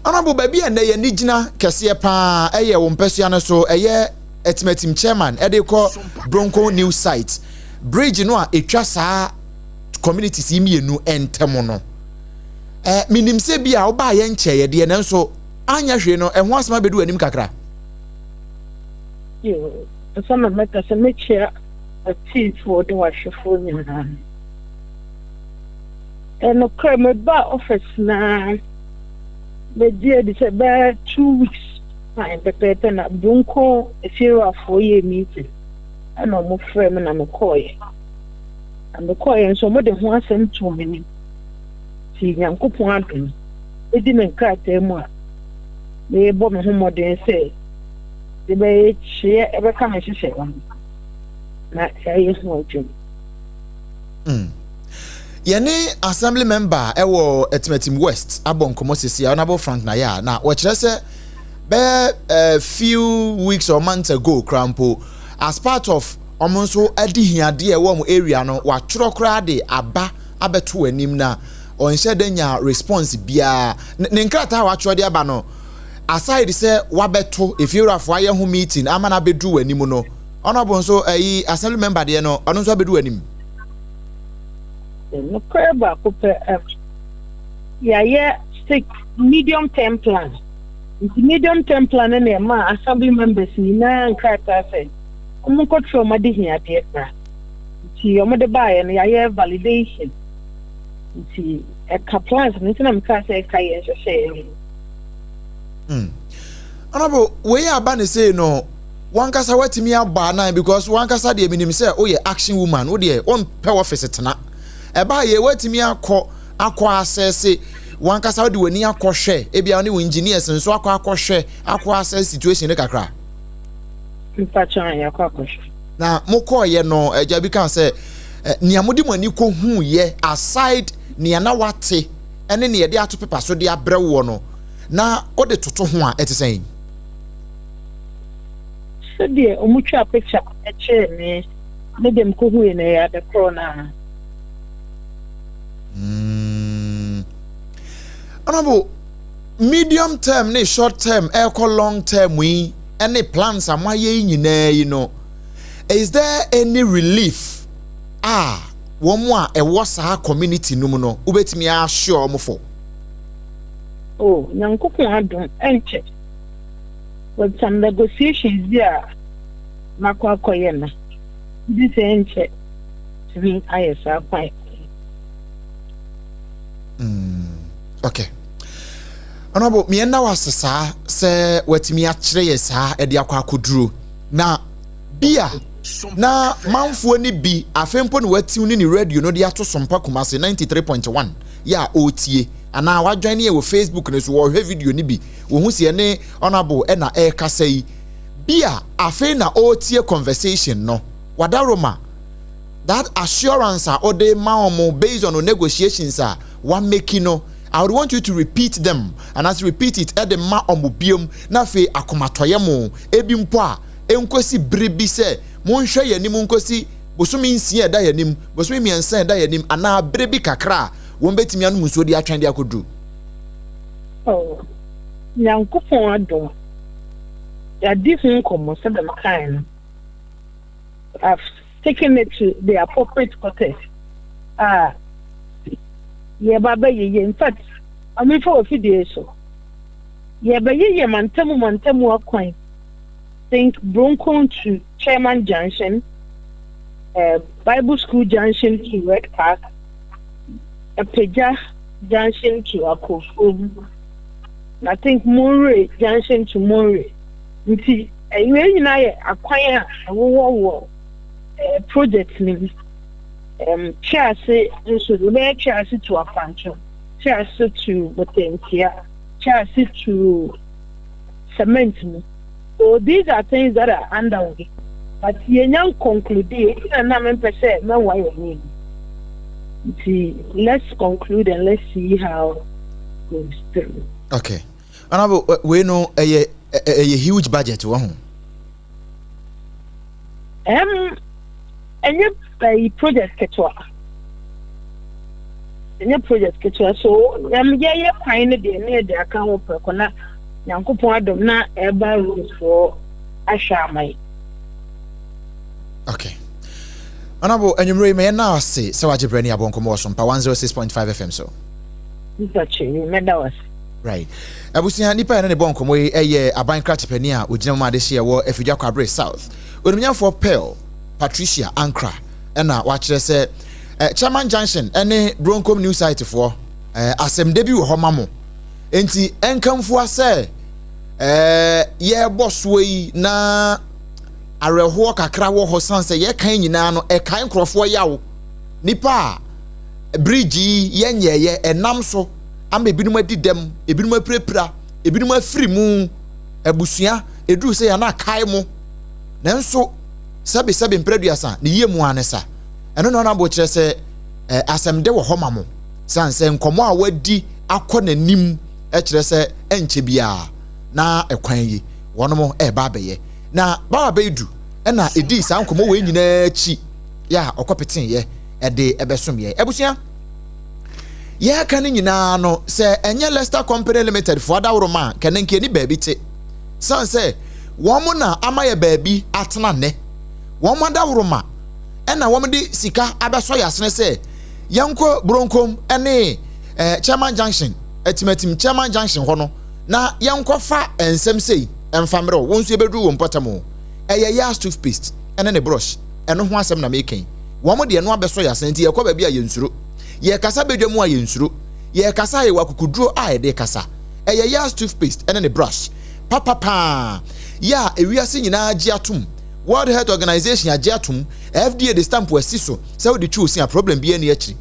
Honorable, baabi a nnɛ yɛni gyina kɛseɛ paa ɛyɛ wo mpɛsua no so, ɛyɛ Atimatim chairman ɛde kɔ Bronco New Site bridge no a ɛtwa saa communities yi mmienu ntam no. Menim sɛ bi a wobaa yɛ nkyɛeɛ deɛ, nanso anyɛ hwee no, ɛho asɛm abɛdu w'anim kakra. Yo, ansa na mɛka sɛ mɛkyia atiefoɔ ne wahwɛfoɔ nyinaa. Ɛnokorɛ, mebaa office na megye adi sɛ bɛyɛ 2 weeks time pɛpɛɛpɛ na Bronco efiewurafoɔ yɛ meeting, ɛna ɔmo frɛ me na mekɔɔyɛ. Na mekɔɔyɛ nso, ɔmo de ho asɛm too m'anim. Nti Nyankopɔn adom, edi me nkrataa mu a merebɔ me ho mmɔden sɛ de bɛyɛ kyeɛ ɛbɛka me hyehyɛ ho na ɛyɛ ho adwuma. Yɛne assembly member ɛwɔ Atimatim West abɔ nkɔmmɔ sisi a, Honorable Frank Naya, na wɔkyerɛ sɛ bɛyɛ few weeks or months ago koraa mpo, as part of ɔmo nso adi hiadeɛ ɛwɔ ɔmo area no, watwerɛ koraa de aba abɛto anim na ɔnhyɛ da nya response biara. Ne nkrataa a watwerɛ de aba no, aside sɛ wabɛto efiewurafoɔ ayɛ ho meeting ama no abɛduru w'anim no, Honorable nso ɛyi assembly member deɛ no, ɔno nso abɛduru w'anim. Nokorɛ baako pɛ, yɛayɛ six medium term plan. Nti medium term plan no na ɛma assembly members nyinaa nkrataa sɛ ɔmo nkɔtwerɛ ɔmo adehiadeɛ kra. Nti ɔmo de baeɛ no, yɛayɛ validation. Nti ɛka plans no nti na mekaa sɛ ɛka yɛn nhyehyɛeɛ ho. Honorable, wei aba ne sei no, wankasa watumi abɔ anan, because wankasa deɛ, menim sɛ woyɛ action woman, wo deɛ wompɛ office tena. Ɛbaa yɛ watumi akɔ asɛse, wankasa wode w'ani akɔhwɛ, ebia ne wo engineers nso akɔhwɛ, akɔ assess situation no kakra? Mpakyɛ, yɛakɔ akɔhwɛ. Na mokɔɔyɛ no, agya bi ka sɛ nea mode mo ani kɔhuuyɛ, aside nea na wate ɛne nea yɛde ato pepa so de abrɛ woɔ no, na wode toto ho a, ɛte sɛn? Sɛdeɛ ɔmo twa picture kyerɛ me ne deɛ mekɔhuiɛ no, ɛyɛ ade korɔ naa. Honorable, medium term ne short term ɛrekɔ long term yi ɛne plans a moayɛ yi nyinaa yi no, is there any relief a wɔn a ɛwɔ saa community no mu no wobɛtumi assure wɔn for? Oh, Nyankopɔn adom, ɛnkyɛ, with some negotiations bi a makɔ akɔyɛ no, bi sɛ ɛnkyɛ tumi ayɛ saa kwan. Okay. Honorable, mmiɛnna wɔ ase saa sɛ watumi akyerɛ yɛ saa ɛde akɔ akɔduro na bi a na manfoɔ no bi afei mpo na watiw ne ne radio no de ato Sompa Kumase 93.1 yɛ a ɔretie anaa wadwan ne yɛ wɔ Facebook no so, wɔrehwɛ video no bi, wɔhu sɛ ɛne Honorable ɛna ɛrekasa yi bi a afei na ɔretie conversation no. Wadaroma, that assurance a ɔde ma wɔn based on negotiations a wameki no, I would want you to repeat them and as repeat it ɛde ma wɔn biom, na afei akomatɔyɛ mo ebi mpo a nkosi bere bi sɛ monhwɛ yɛn anim nkosi bosome 6 ɛda yɛn anim, bosome 3 ɛda yɛn anim, anaa bere bi kakra a wɔn bɛtumi anom nsuo de atwɛn de akɔduru. Oh, Nyankopɔn adom, yɛadi ho nkɔmmɔ sɛ dɛm kae no. I've taken it to the appropriate quarters a yɛba bɛyɛyɛ. In fact, amefa wɔ fidie so, yɛbɛyɛyɛ mantamu mantamu akwan, think Bronkon to Chairman Junction, Bible School Junction to Red Park, Apagya Junction to Akrofuom, I think Monre Junction to Monre. Nti wei nyinaa yɛ akwan a ɛwowɔ wɔ project no mu. Twease nso, yɛbɛyɛ Twease to Afrancho, Twease to Botentia, Twease to Cement mu. So these are things that are underway, but yɛnya conclude nti na na mempɛ sɛ mɛwa yɛn anim. Nti let's conclude and let's see how it goes through. Okay, Honorable, wei no ɛyɛ huge budget wɔ ho. Ɛnyɛ ɛyi project ketewa, ɛnyɛ project ketewa. So yɛyɛ kwan no deɛ ne yɛde aka ho prɛko na Nyankopɔn adom na ɛba roads foɔ ahwɛ ama yi. Okay, Honorable, anwummerɛ yi mɛyɛ na ase sɛ wagye berɛ ne abɔ nkɔmmɔ wɔ Sompa 106.5 FM so. Mpatwe, mɛda wo ase. Right, abusua, nipa yɛn ne bɔ nkɔmmɔ yi ɛyɛ aban krakyepani a ogyina mu adehyeɛ wɔ Afidwa Kwabre South, Onimnyamfoɔ Pearl Patricia Ankra, ɛna wakyerɛ sɛ Chairman Junction ɛne Bronkom New Site foɔ, asɛmde bi wɔ hɔ ma mo. Nti ɛnkamfoa sɛ yɛrebɔ soɔ yi na awerɛhoɔ kakra wɔ hɔ, san sɛ yɛkan nyinaa no ɛkae nkurɔfoɔ yaw nipa a bridge yi yɛnyɛɛyɛ ɛnam so ama ebinom adi dɛm, ebinom apirapira, ebinom afiri mu abusua eduru sɛ yɛn akae mo. Nanso sɛbi sɛbi mprɛduasa ne yie mu anesa ɛno na ɔnabɔ kyerɛ sɛ asɛmde wɔ hɔ ma mo, san sɛ nkɔmɔ a wadi akɔ n'anim ɛkyerɛ sɛ ɛnkyɛ biara na ɛkwan yi wɔn ɛreba abɛyɛ na bawa bɛyi ɛna edi saa nkɔmɔ wɔ nyinaa akyi yɛ a ɔkɔpeteeɛ ɛde ɛbɛsom yɛ. Abusua, yɛka no nyinaa no sɛ ɛnyɛ Leicester Company Limited foɔ adaworoma a kɛne nkɛni baabi te, san sɛ wɔn na ama yɛ baabi atena nnɛ. Wɔn adaworoma ɛna wɔn de sika abɛsɔ yɛ asene sɛ yɛnkɔ Bronkom ɛne Chairman Junction, Atimatim Chairman Junction hɔ no na yɛnkɔfa nsɛm sei ɛmfa mmerɛw wɔn nso yɛbɛduru wɔn mpɔtam o. Ɛyɛ Yas toothpaste ɛne ne brush, ɛno ho asɛm na meka. Wɔn deɛ no abɛsɔ yɛ asene nti yɛkɔ baabi a yɛnsuro, yɛkasa badwa mu a yɛnsuro, yɛkasa a yɛwɔ akokuduro a yɛde kasa. Ɛyɛ Yas toothpaste ɛne ne brush papapaa yɛ a ewiase nyinaa gye atom, World Health Organization agye atom, FDA de stamp asi so sɛ wode twi osi a problem bi ani akyiri.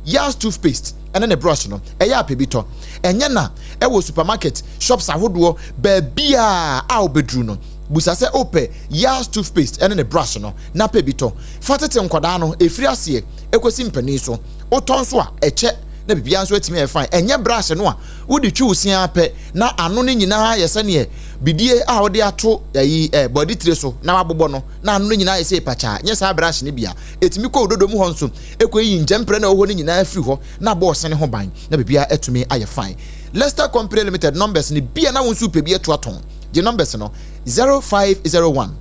Yas toothpaste ɛne ne brush no ɛyɛ apɛ bi tɔ, ɛnyɛ na ɛwɔ supermarket shops ahodoɔ baabiaa a wobɛduru no, busa sɛ wopɛ Yas toothpaste ɛne ne brush no na pɛ bi tɔ fa tete nkwadaa no ɛfiri aseɛ ɛkɔsi mpanin so. Wotɔ nso a ɛkyɛ na biribiara nso atumi ayɛ fine. Ɛnyɛ brush no a wode twi wo sea pɛ na ano no nyinaa yɛ sɛneɛ bidie a wode ato ayi bɔde tire so na wabobɔ no na ano no nyinaa yɛ sɛ pakyaa. Nyɛ saa brush no bia ɛtumi kɔ ododo mu hɔ nso ɛkɔ yi nkyɛmprɛ na ɛwɔ hɔ no nyinaa firi hɔ na abɔ ɔsene ho ban na biribiara atumi ayɛ fine. Leicester Company Limited numbers no bia na wo nso pɛ bi atu atɔn, gye numbers no: 0501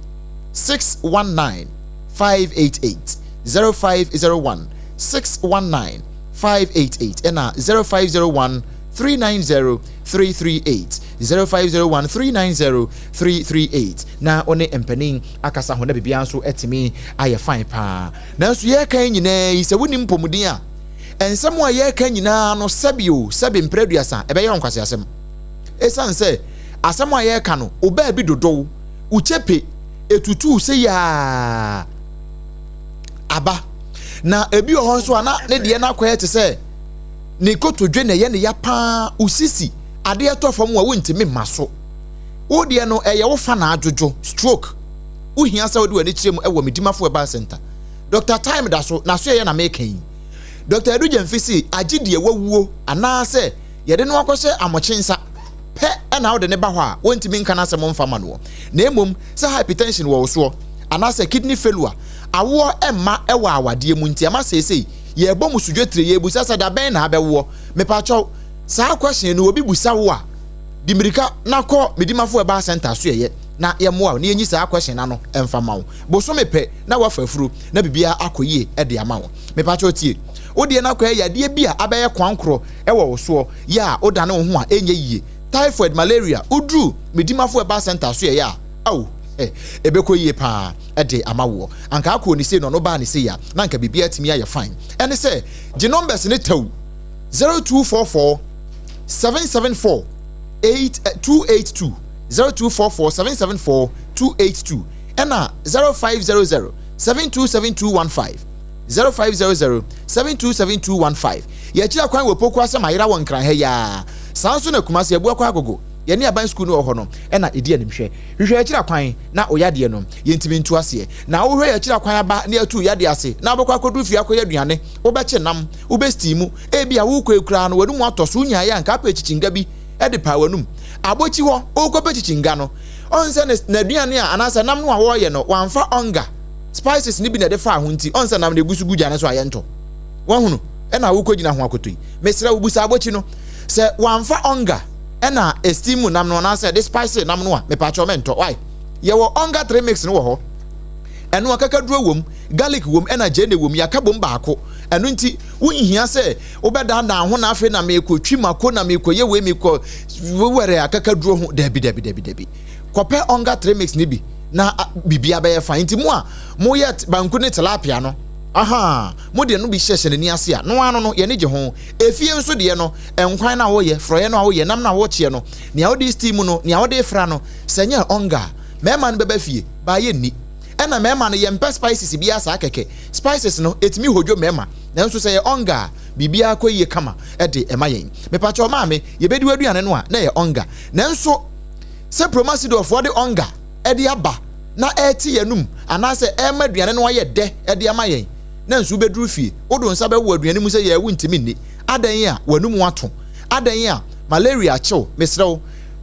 619 588, 0501 619 588, ɛna 0501 390 338, 0501 390 338, na ɔne mpanin akasa ho na biribiara nso atumi ayɛ fine paa. Nanso yɛreka nyinaa yi sɛ wonim mpɔmuden a Nsɛm a yɛreka nyinaa no, sɛbi o, sɛbi mprɛ aduasa, ɛbɛyɛ wo nkwaseasɛm. Esiane sɛ asɛm a yɛreka no, wo baabi dodow, wo kyepe, etutuw sei ara aba. Na ebi wɔ hɔ nso a na ne deɛ no akɔyɛ te sɛ ne kotodwe na ɛyɛ ne ya paa, wo sisi, adeɛ tɔ fam a wontumi mma so. Wo deɛ no, ɛyɛ wo fa na adwodwo, stroke. Wohia sɛ wode w'ani kyerɛ mu wɔ Medimafo Herbal Center. Doctor Time da so, n'asoɛeɛ na meka yi. Doctor Adu Gyamfi se agye deɛ wawuo anaasɛ yɛde no akɔhyɛ amokye nsa pɛ na wode no ba hɔ a wɔntumi nka n'asɛm mfa ma noɔ. Na mmom sɛ hypertension wɔ wo soɔ anaasɛ kidney failure, awoɔ mma wɔ awadeɛ mu nti ama seesei yɛrebɔ mo sodwetire yɛrebusa sɛ dabɛn na abɛwoɔ. Mepakyɛw, saa question no obi busa wo a, di mirika na kɔ Medimafo Herbal Centre asoɛeɛ na yɛmmoa wo na yɛnyi saa question no ano mfa ma wo. Bosome pɛ na woafa afuro na biribiara akɔ yie de ama wo. Mepakyɛw tie, wo deɛ no akɔyɛ yadeɛ bi a abɛyɛ kwankorɔ wɔ wo soɔ yɛ a wodane wo ho a ɛnyɛ yie. Typhoid, malaria, woduru Medimafo Herbal Centre asoɛeɛ a, ao, ɛbɛkɔ yie paa de ama woɔ. Anka akɔɔ ne sei na ɔno baa ne sei a, na anka biribiara atumi ayɛ fine. Ɛne sɛ, gye numbers no tɛw, 0244 774 8 282, 0244 774 282, ɛna 0500 727215, 0500 727215. Yɛakyiri akwan wɔ Poku asɛm ayera wɔ Nkran ha yi ara. Saa nso na Kumasi Abuakwa Agogo, yɛne aban sukuu no wɔ hɔ no na ɛdi animhwɛ. Hwehwɛ yɛn akyiri akwan na wo yadeɛ no yɛntumi ntu aseɛ. Na wohwɛ yɛn akyiri akwan aba na yɛatu wo yadeɛ ase na wobɛkɔ akɔduru fie akɔyɛ aduane, wobɛkye nam, wobɛsteamu, ebia worekɔ yi koraa no w'anum atɔ so, wonyaeɛ a anka apɛ kyikyinga bi de paa w'anum. Abɔkyi hɔ, worekɔpɛ kyikyinga no, ɔn sɛ ne n'aduane a anaasɛ nam no a wɔreyɛ no wamfa ɔnga, spices no bi na ɛde faa ho nti, ɔn sɛ nam no egu so gu gya no so a yɛntɔ. Wahunu? Ɛna wokɔgyina ho akoto yi. Mesrɛ wo, busa abɔkyi no sɛ wamfa ɔnga ɛna esteem nam no anaasɛ ɛde spice nam no a, mepaakyɛw mɛntɔ. Why? Yɛwɔ ɔnga 3 mix no wɔ hɔ. Ɛno akakaduro wom, garlic wom, ɛna gyeene wom, yɛaka bom baako. Ɛno nti, wonhia sɛ wobɛdaadaa ho na afei na merekɔtwi mako na merekɔyɛ wei merekɔ wɛrɛ akakaduro ho. Dabi dabi dabi dabi. Kɔpɛ ɔnga 3 mix no bi na biribiara bɛyɛ fine. Nti mo a moyɛ banku ne tilapia no, aha, mo deɛ no bi hyɛhyɛ n'ani ase a, no ano no yɛne gye ho. Efie nso deɛ no, nkwan no a woyɛ, frɔeɛ no a woyɛ, nam no a wokyeɛ no, nea wode steam no, nea wode fra no, sɛ nyɛ ɔnga a, mmarima no bɛba fie, baa yɛnni. Ɛna mmarima no, yɛmpɛ spices biara saa kɛkɛ. Spices no, ɛtumi hodwo mmarima, nanso sɛ ɛyɛ ɔnga a, biribiara kɔ yie kama de ma yɛn. Mepakyɛw maame, yɛbɛdi w'aduane no a, na ɛyɛ ɔnga. Nanso sɛ Promasidorfoɔ de ɔnga de aba na ɛrete yɛn anom anaasɛ ɛrema aduane no ayɛ dɛ de ama yɛn, na nso wobɛduru fie, wode wo nsa bɛwɔ aduane mu sɛ yɛɛ wontumi nni. Adɛn a w'anom ato? Adɛn a malaria akye wo? Mesrɛ wo,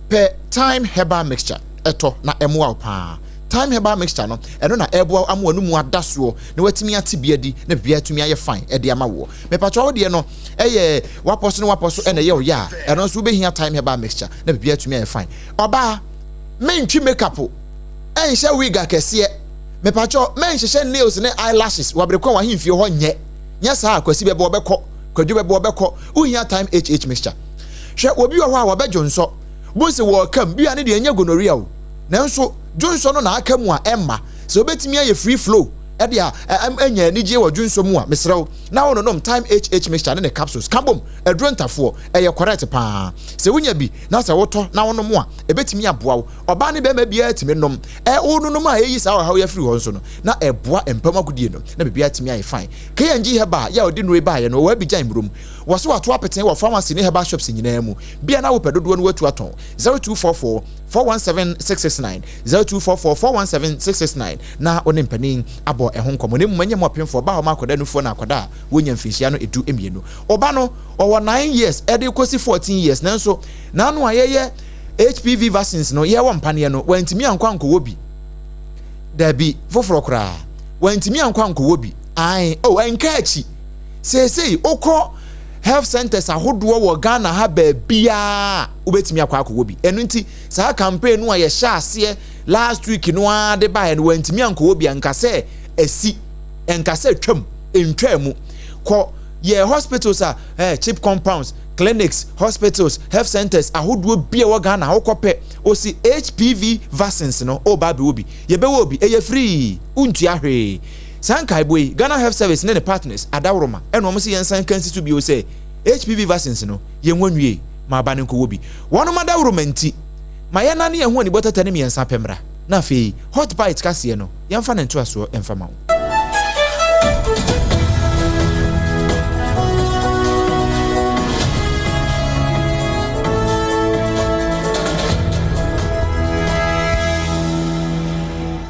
pɛ Thyme Herbal Mixture tɔ na ɛmmoa wo paa. Thyme Herbal Mixture no, ɛno na ɛreboa wo ama w'anomu ada soɔ na watumi ate bi adi na biribiara atumi ayɛ fine de ama woɔ. Mepakyɛ wo deɛ no ɛyɛ wapɔ so ne wapɔ so ɛna ɛyɛ wo ya a, ɛno nso wobɛhia Thyme Herbal Mixture na biribiara atumi ayɛ fine. Ɔbaa, mentwi makeup, ɛnhyɛ wig akɛseɛ, mepakyɛ menhyehyɛ nails ne eyelashes wɔ abere kwan w'ahemfie hɔ nyɛ, nyɛ saa a Kwasi bɛbɔ ɔbɛkɔ, Kwadwo bɛbɔ ɔbɛkɔ, wohia Thyme HH Mixture. Hwɛ, obi wɔ hɔ a wɔbɛdwonsɔ, bohu sɛ wɔɔkam, bi a ne deɛ ɛnyɛ gonorrhea o, nanso dwonsɔ no na aka mu a ɛmma. Sɛ wobɛtumi ayɛ free flow de a anya anigyeɛ wɔ dwonsɔ mu a, mesrɛ wo na wononom Thyme HH mixture ne ne capsules ka bom. Aduro ntafoɔ, ɛyɛ correct paa. Sɛ wonya bi na sɛ wotɔ na wonom a, ɛbɛtumi aboa wo. Ɔbaa ne barima biara tumi nom. Ɛ wononom a ɛyi saa ɔhaw yi afiri hɔ nso no, na ɛboa mpa mu agodie no na biribiara atumi ayɛ fine. K&G Herbal yɛ a ɔde nnuro yi baeɛ no, ɔwɔ Abidjan Mmurom. Wɔse wɔato apete wɔ pharmacy ne herbal shops nyinaa mu. Bia na wopɛ dodoɔ no woatu atɔn. 0244 417 669, 0244 417 669 na wo ne mpanin abɔ ɛho nkɔmmɔ. Na mmom ɛnyɛ mo apemfoɔ, ɔbaa a ɔma akwadaa nufoɔ na akwadaa a wɔnnya mfinhyia no edu mmienu. Ɔba no, ɔwɔ 9 years ɛde kɔsi 14 years nanso n'ano a yɛyɛ HPV vaccines no, yɛwɔ mpaneɛ no, wantumi ankɔ ankɔwɔ bi. Dabi, foforɔ koraa. Wantumi ankɔ ankɔwɔ bi. Ae, oh, ɛnka akyi. Seesei wokɔ health centers ahodoɔ wɔ Ghana ha baabiara a, wobɛtumi akɔ akɔwɔ bi. Ɛno nti, saa campaign no a yɛhyɛ aseɛ last week no ara de baeɛ no, wantumi ankɔwɔ bi a, nka sɛ asi, nka sɛ twam, ntwaa mu. Kɔ yɛ hospitals a, eh, chip compounds, clinics, hospitals, health centers ahodoɔ bi a ɛwɔ Ghana, wokɔ pɛ, osi HPV vaccines no, woba abɛwɔ bi. Yɛbɛwɔ bi, ɛyɛ free, wontua hwee. Saa nkaebɔ yi, Ghana Health Service ne ne partners adaworoma na wɔn se yɛnsan nka nsi so bio sɛ HPV vaccines no, yɛnwɔ nwie ma aba no nkɔwɔ bi. Wɔnom adaworoma nti, ma yɛnnane yɛn ho anibɔ tɛtɛ ne mmiɛnsa pɛ mmra, na afei Hot Bite kaseɛ no, yɛmfa ne ntoasoɔ mfa ma wo.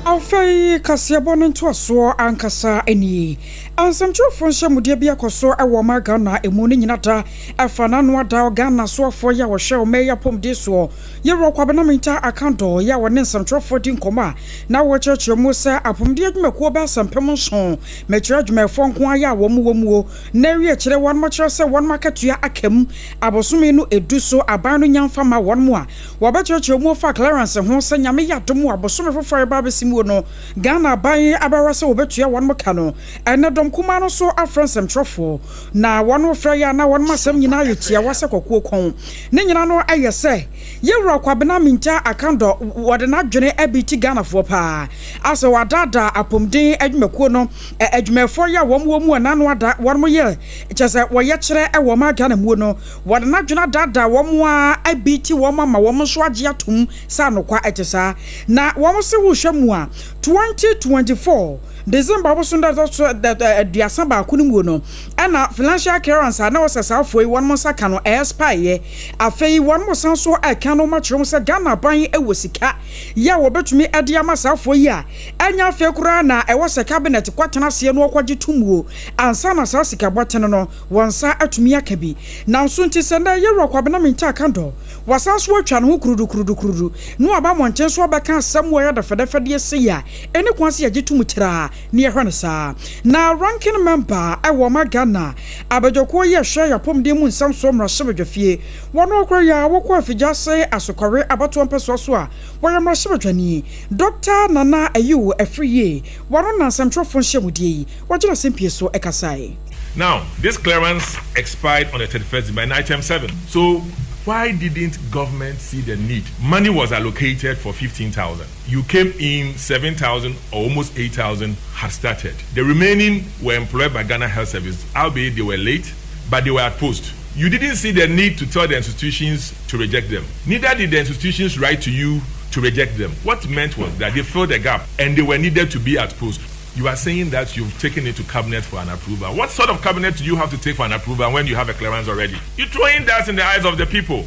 Afei kaseɛbɔ no ntoasoɔ ankasa nie. Nsɛmtwerɛfoɔ nhyiamudeɛ bi akɔ so wɔ ɔman Ghana ɛmu ne nyina da ɛfa n'ano ada Ghana soafoɔ yi a wɔhwɛ ɔman yi apɔmuden soɔ Yɛwura Kwabena Mintah Akandoh yi a wɔne nsɛmtwerɛfoɔ di nkɔmmɔ a na wɔrekyerɛkyerɛ mu sɛ apɔmuden adwumakuo bɛyɛ sɛ 7000 mekyerɛ adwumayɛfoɔ nko ara yɛ a wɔn wɔ muo na awie kyerɛ wɔn kyerɛ sɛ wɔn akatua aka mu abosome no ɛdu so aban no nya mfa ma wɔn a Wɔbɛkyerɛkyerɛ mu fa clearance ho sɛ Nyame yɛ adom a bosome foforɔ a ɛreba abɛsi muo no Ghana aban abɛhwɛ sɛ wɔbɛtua wɔnom ka no. Ɛnnɛ dɔm kumaa no nso afrɛ nsɛmtwerɛfoɔ na wɔnom frɛ yɛ a na wɔnom asɛm nyinaa yɛ tiawa sɛ kwakuo kɔn. Ne nyinaa no yɛ sɛ Yɛwura Kwabena Mintah Akandor wɔde n'adwene abiti Ghanafoɔ paa asɛ wɔadaadaa apomden adwumakuo no adwumayɛfoɔ yɛ a wɔn wɔ mu a n'ano ada wɔnom yɛ kyerɛ sɛ wɔyɛ kyerɛ wɔ ɔman Ghana muo no Wɔde n'adwene adaadaa wɔn ara abiiti wɔn ama wɔn nso agye atom sɛ anokwa ɛte saa. Na wɔn se wohwɛ mu a, 2024 December bosom da ɛtɔ so 31 no muo no, ɛna financial clearance a na ɛwɔ sɛ saa foɔ yi wɔn nsa ka no ɛɛspaeɛ. Afei wɔn san so ɛka no ma kyerɛ mu sɛ Ghana aban wɔ sika yɛ a wɔbɛtumi de ama saa foɔ yi a ɛnyɛ afei koraa na ɛwɔ sɛ cabinet kɔtena aseɛ na wɔkɔgye to muo ansa na saa sika bɔtene no wɔn nsa atumi aka bi. Nanso nti sɛ nnɛ Yɛwura Kwabena Mintah Kandor wasan so atwa ne ho kurudukurudukurudu na waba mmɔnten so abɛka asɛm a ɛyɛ dɛfɛdɛfɛdeɛ sei a, ɛnni kwan sɛ yɛgye tom tiraa na yɛhwɛ no saa. Na Ranking Member wɔ ɔma Ghana abadwakuo yi a ɛhwɛ yɛn apɔmuden mu nsɛm soɔ mmarahyɛbadwafie, wɔn ɔkora yi a wɔkɔ Afigya-ase Asokɔre abatoɔ mpɛsoa so a wɔyɛ mmarahyɛbadwani, Dɔkta Nana Ayew Afriyie, wɔn na nsɛmtwerɛfoɔ nhyiamudie yi wɔgyina simpie so kasae. Now, this clearance expired on the 31st December in item 7. So, why didn't government see the need? Money was allocated for 15,000. You came in 7,000 or almost 8,000 had started. The remaining were employed by Ghana Health Service, albeit they were late, but they were at post. You didn't see the need to tell the institutions to reject them. Neither did the institutions write to you to reject them. What meant was that they filled the gap and they were needed to be at post. You are saying that you've taken it to cabinet for an approval. What sort of cabinet do you have to take for an approval when you have a clearance already? You're throwing that in the eyes of the people.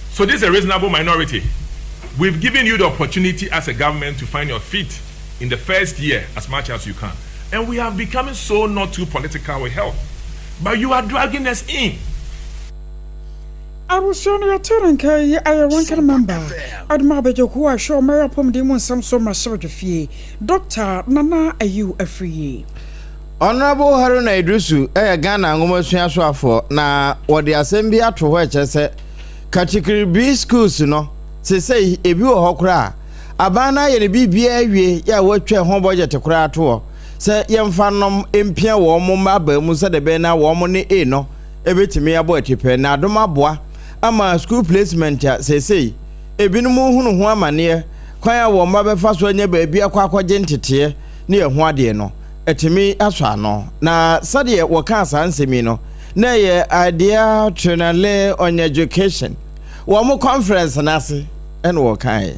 So this is a reasonable minority. We've given you the opportunity as a government to find your feet in the first year as much as you can. And we have become so not too political with health. But you are dragging us in. Abusua no yɛtee no nka yi ayɛ ranking member Adoma Abadwokuo a ɛhwɛ ɔman apɔmuden mu nsɛm so mmarahyɛbadwafie Dɔkta Nana Ayew Afriyie. Honourable Haruna Iddrisu yɛ Ghana nwomasua soafoɔ na wɔde asɛm bi ato hɔ ɛkyerɛ sɛ kakyikiribi schools no sesei ebi wɔ hɔ koraa a aban no ayɛ ne biribiara awie yɛ a wɔatwa ɛho budget koraa ato hɔ sɛ yɛmfa nom mpia wɔn mma abaa mu sɛdeɛ ɛbɛyɛ na wɔn ne A no ɛbɛtumi abɔ atipɛ na adom aboa ama school placement a seesei ebinom rehunu ho amaneɛ, kwan a wɔn mma bɛfa so anya baabi akɔ akɔgye nteteɛ ne ɛho adeɛ no, atumi asɔ ano. Na sɛdeɛ wɔkaa saa nsɛm yi no, na ɛyɛ Idea Trinale on Education, wɔn conference no ase na wɔkaeɛ.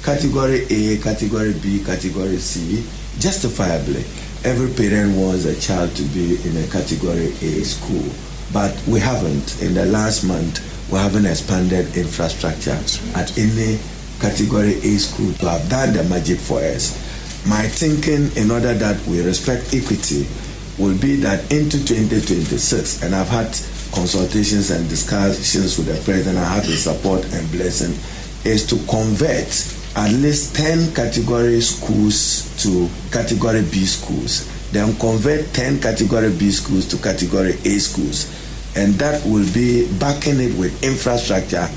Category A, Category B, Category C, justifiably, every parent wants a child to be in a Category A school, but we haven't. In the last month, we haven't expanded infrastructure at any Category A school to have done the magic for us. My thinking, in order that we respect equity, will be that into 2026, and I've had consultations and discussions with the president, I have his support and blessing, is to convert at least 10 category schools to category B schools, then convert 10 category B schools to category A schools, and that will be backing it with infrastructure.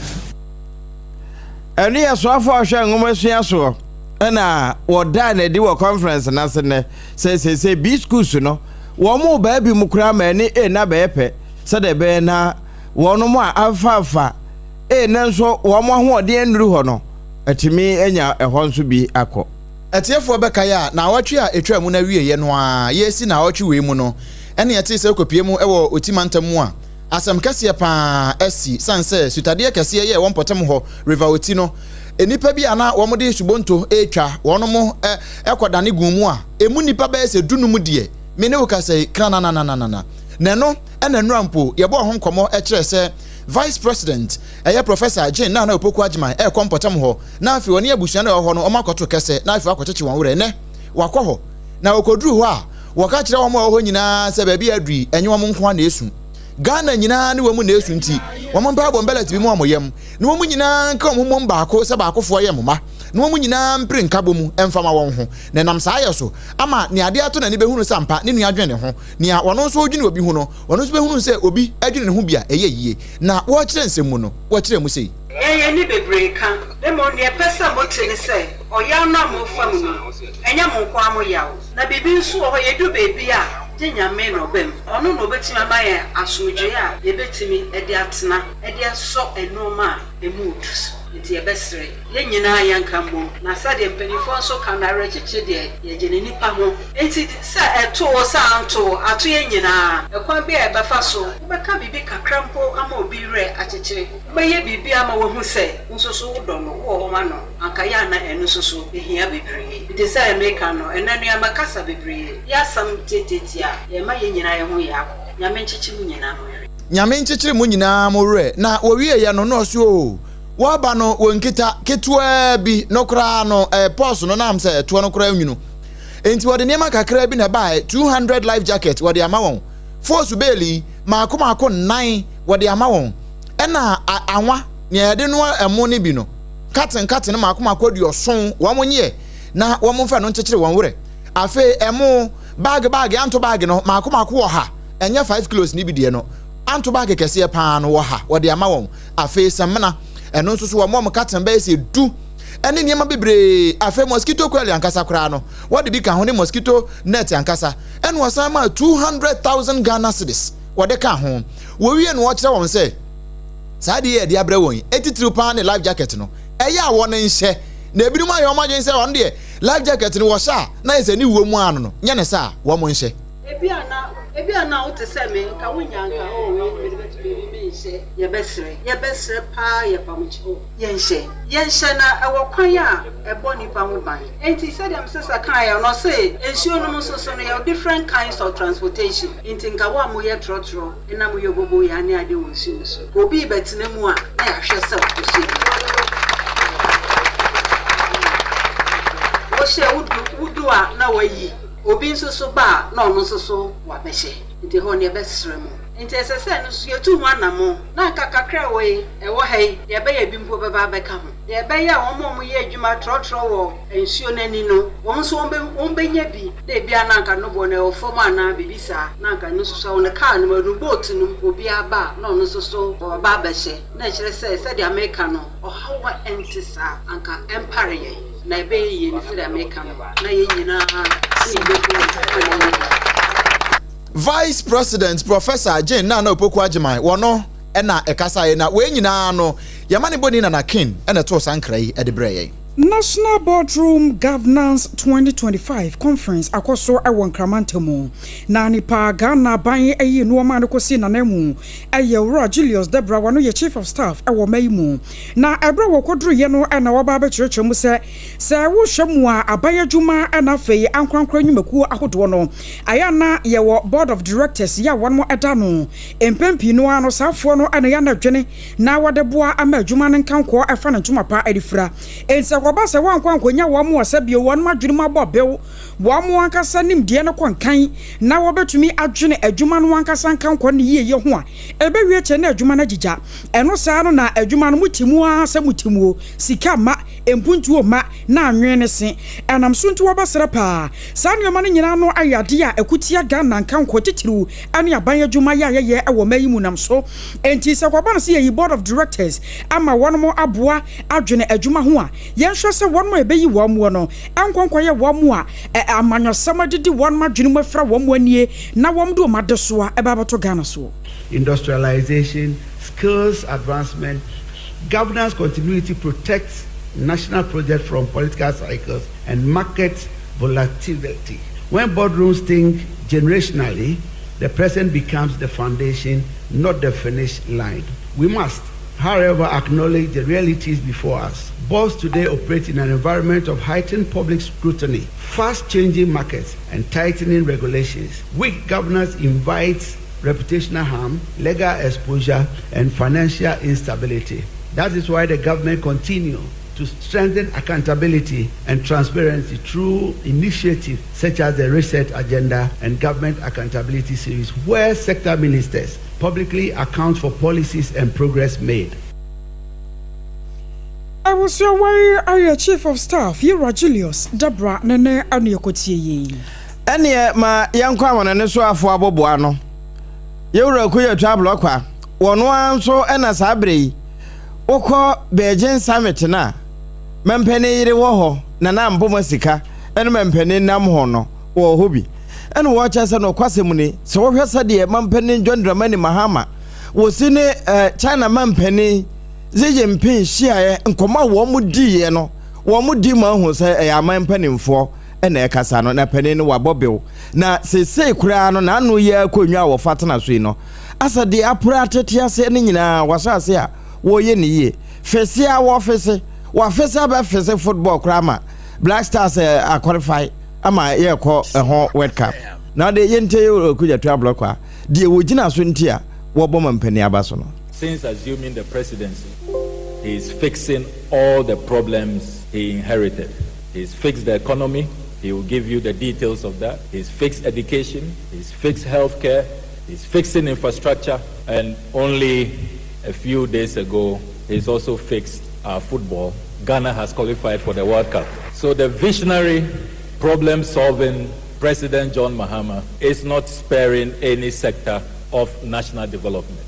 Ɛno yɛ soafo a ɔhwɛ nwomasua soɔ na wɔdaa no adi wɔ conference no ase nnɛ sɛ seesei B schools no wɔn baa bi mu koraa ma ɛne A no abɛyɛ pɛ sɛdeɛ ɛbɛyɛ na wɔn a afafa A no nso wɔn ahoɔden annuru hɔ no atumi anya ɛhɔ nso bi akɔ. Atiefoɔ bɛkae a, naawɔtwe a ɛtwaa mu no awieɛ no ara, yɛresi naawɔtwe wei mu no, ɛne yɛtee sɛ wokɔpue mu wɔ Oti mantam mu a, asɛm kɛseɛ pa ara asi, sane sɛ sutadeɛ kɛseɛ yɛɛ wɔ mpɔtam hɔ, River Oti no, nnipa bi a na wɔde subonto retwa, wɔnom kɔdane guu mu a, ɛmu nnipa bɛyɛ sɛ dunum deɛ, me ne wo kasa yi, krananananana. Na ɛno na nnora mpo yɛbɔɔ ho nkɔmmɔ kyerɛɛ sɛ Vice President, ɛyɛ Professor Jane Nana Opoku Agyemang rekɔ mpɔtam hɔ, na afei ɔne abusua no a ɛwɔ hɔ no wɔakɔto kɛsɛ na afei wɔakɔkyekye wɔn werɛ. Ɛnnɛ, wakɔ hɔ, na ɔkɔduruu hɔ a, wɔka kyerɛ wɔn a wɔwɔ hɔ nyinaa sɛ baabi a aduru yi, ɛnyɛ wɔn nko ara na ɛresu. Ghana nyinaa ne wɔn na ɛresu nti, wɔn mpaebɔ mbɛlɛt bi mu wɔn yam, na wɔn nyinaa nka wɔn ho mmom baako sɛ baakofoɔ yɛ mma, na wɔn nyinaa mpere nkabɔ mu mfa ma wɔn ho, na ɛnam saa yɛ so ama nea adeɛ ato n'ani bɛhunu sɛ ampa ne nua dwene ne ho, nea ɔno nso redwene obi ho no, ɔno nso bɛhunu sɛ obi dwene ne ho bi a ɛyɛ yie. Na wɔrekyerɛ nsɛm mu no, wɔkyerɛɛ mu sei. Yɛn yɛnni bebree ka, na mmom nea yɛpɛ sɛ mote ne sɛ, ɔyaw no a morefa mu no, ɛnyɛ mo nko ara mo yaw. Na biribi nso wɔ hɔ, yɛdu baabi a, gye Nyame na ɔba mu. Ɔno na obetumi ama yɛn asomdwoe a yebetumi de atena, de asɔ nneɛma a emu redu so. Enti yɛbɛsrɛ, yɛn nyinaa yɛnka mmom. Na sɛdeɛ mpanimfoɔ nso ka no, awerɛkyekye deɛ, yɛgye no nnipa ho. Enti sɛ ɛto wo, sɛ anto wo, ato yɛn nyinaa. Ɛkwan biara a yɛbɛfa so, wobɛka biribi kakra mpo ama obi werɛ akyekyere. Wobɛyɛ biribi ama wahu sɛ wo nso so wodɔ no, wowɔ hɔ ma no. Anka yɛ a na ɛno nso so hia bebree. Nti sɛdeɛ meka no, ɛnnɛ no yɛammɛkasa bebree. Yɛ asɛm tiatiatia a, yɛma yɛn nyinaa yɛn ho yɛ akɔ. Nyame nkyekye mo nyinaa mo werɛ. Nyame nkyekyere mo nyinaa mo werɛ. Na wɔwieɛ no na ɔse oo wɔba no wɔnkita ketewaa bi no koraa no ɛɛ pɔs no na am sɛ ɛtoɔ no koraa nwunu enti wɔde nneɛma kakraa bi na ɛbaeɛ 200 life jacket wɔde ama wɔn foosu beeli maako maako nnan wɔde ama wɔn ɛna anwa nea yɛde noa ɛmo no bi no katen katen mako mako aduɔson wɔn nyeɛ na wɔn mfa no nkyekyere wɔn werɛ. Afei ɛmo baage baage anto baage no mako mako wɔ ha ɛnyɛ 5 kilos ne bi deɛ no anto baage kɛseɛ paa no wɔ ha wɔde ama wɔn. Afei samina ɛno nso so wɔn wɔn katen bɛyɛ sɛ du ɛne nneɛma bebree. Afei mosquito coil ankasa koraa no wɔde bi ka ho ne mosquito net ankasa ɛna wɔsan maa 200,000 Ghana cedis wɔde ka ho. Wɔwie no wɔkyerɛ wɔn sɛ Saa adeɛ yi a yɛde abrɛ wɔn yi, titiriw paa ne life jacket no, ɛyɛ a wɔn nhyɛ. Na ebinom ayɛ wɔn adwene sɛ wɔn deɛ life jacket no wɔhyɛ a na ayɛ sɛ ne wuo mu ara no no, nyɛ ne saa a, wɔn nhyɛ. Ebia na, ebia na wote sɛ me, nka wonnya nka, oh, wei de mede bɛto baabi, menhyɛ. Yɛbɛsrɛ, yɛbɛsrɛ paa, yɛpa mo kyɛw, yɛnhyɛ. Yɛnhyɛ na ɛwɔ kwan a ɛbɔ nnipa ho ban. Enti sɛdeɛ me sista kaeɛ no, ɔse nsuo no mu nso so no, yɛwɔ different kinds of transportation. Enti nka wo a moyɛ trɔtrɔ, Nna moyɛ boboyaa ne ade wɔ nsu no so. Obi rebɛtsena mu a, na yɛahwɛ sɛ ɔhyɛ bi. Wohyɛ, wodu, wodu a na wayi. Obi nso so ba a, na ɔno nso so wabɛhyɛ. Nti hɔ no yɛbɛsrɛ mo. Nti ɛsɛ sɛ ɛno nso yɛtu ho anammɔn. Na anka kakra a ɛwɔ yi, ɛwɔ ha yi, deɛ ɛbɛyɛ bi mpo bɛba abɛka ho. Deɛ ɛbɛyɛ a wɔn a wɔyɛ adwuma trɔtrɔ wɔ nsuo no ani no, wɔn nso wɔbɛ, wɔbɛnya bi. Na ebia na anka no boɔ no ɛwɔ fam anaa biribi saa, na anka ɛno nso so ɛwɔ ne kaa no mu, ɛwɔ ne boat no mu, obiara ba a, na ɔno nso so ɔba abɛhyɛ. Na ɛkyerɛ sɛ sɛdeɛ meka no, ɔhaw a ɛnte saa anka ɛmpare yɛn, na ɛbɛyɛ yie no sɛdeɛ meka no, na yɛn nyinaa na yɛbɛhu ama yɛayɛ yie. Vice President Professor Jane Nana Opoku Agyemang, wɔno na ɛkasaeɛ, na wei nyinaa no, yɛn amanebɔni Nana King na ɛtoo saa nkra yi de brɛɛ yɛn. National Boardroom Governance 2025 Conference akɔ so wɔ Nkraman ntamu, na nipa a Ghana aban ayi no ɔman no kɔsi n'ananmu yɛ Owura Julius Debrah, ɔno yɛ Chief of Staff wɔ ɔman yi mu. Na ɛberɛ a wɔkɔduruiɛ no na wɔba abɛkyerɛkyerɛ mu sɛ, sɛ wohwɛ mu a aban adwuma na afei ankorankoro nnwumakuo ahodoɔ no, ayɛ a na yɛwɔ Board of Directors yi a wɔn da ano. Mpɛn pii no ara no saa foɔ no na ɛyɛ a na ɛdwene na wɔde boa ama adwuma no nkankoɔ fa ne ntoma pa de fira. Enti sɛ ɛkɔba sɛ wɔankɔ ankɔnya wɔn a sɛ bio wɔn adwene mu abɔ bew, wɔn ankasa nimdeɛ no kɔ nkan, na wɔbɛtumi adwene adwuma no ankasa nkankɔ ne yieyɛ ho a, ɛbɛwie kyɛ na adwuma no agyigya. Ɛno saa no na adwuma no mote mu ara sɛ mote mu o, sika mma, mpuntuo mma, na anwene ne se. Ɛnam so nti wɔbɛsrɛ paa. Saa nneɛma no nyinaa no ayɛ adeɛ a ɛko tia Ghana nkankoɔ titiriw ne aban adwuma yɛ a yɛyɛ wɔ ɔman yi mu nam so. Enti sɛ ɛkɔba no sɛ yɛyi Board of Directors ama wɔnom aboa adwene adwuma ho a, yɛnhwɛ sɛ wɔnom a yɛbɛyi wɔn no nkɔ nkɔyɛ wɔn a amanyɔsɛm adidi wɔnom adwene mu afira wɔn anie na wɔn de wɔn adesoa ɛba abɛto Ghana soɔ. Industrialization, skills advancement, governance continuity protects. national projects from political cycles and market volatility. When boardrooms think generationally, the present becomes the foundation, not the finish line. We must, however, acknowledge the realities before us. Boards today operate in an environment of heightened public scrutiny, fast changing markets, and tightening regulations. Weak governance invites reputational harm, legal exposure, and financial instability. That is why the government continues to strengthen accountability and transparency through initiatives such as the Reset Agenda and Government Accountability Series, where sector ministers publicly account for policies and progress made. Abusua wei ayɛ Chief of Staff Yewura Julius Debrah ne ne ɛne ɛkɔtie yei. Ɛneɛ ma yɛnkɔ amanɔne so afo aboboa no. Yɛwura Kuyatu Ablɔkwa, wɔno ara nso na saa berɛ yi wokɔ Beijing Summit no a, mampanin yere wɔ hɔ, Nana Ampoma Sika ne mampanin nam hɔ no wɔ hɔ bi. Ɛna wɔkyerɛ sɛ nokwasɛm ni, sɛ wohwɛ sɛdeɛ mampanin John Dramani Mahama wɔsi ne eh, China mampanin Xi Jinping hyiaeɛ, nkɔmmɔ a wɔn diiɛ no, wɔn di ma ahu sɛ ɛyɛ aman mpanimfoɔ na ɛkasa no, na panin no wabɔ bew. Na seesei koraa no, n'ano yi ara akonnwa a wɔfa tena so yi no, asɛ deɛ apore atete aseɛ no nyinaa, wɔahyɛ ase a wɔreyɛ no yie. Fese a wɔfese, wɔafese abɛfese football koraa ma Black Stars akɔrefae ama yɛrekɔ ɛho World Cup. Na ɔde yɛntie yɛ Okudzeto Ablɔkwa deɛ wɔgyina so nti a wɔbɔ mampanin aba so no. Since assuming the presidency, he is fixing all the problems he inherited. He's fixed the economy. He will give you the details of that. He's fixed education. He's fixed healthcare. He's fixing infrastructure. And only a few days ago, he's also fixed our football. Ghana has qualified for the World Cup. So the visionary, problem solving President John Mahama is not sparing any sector of national development.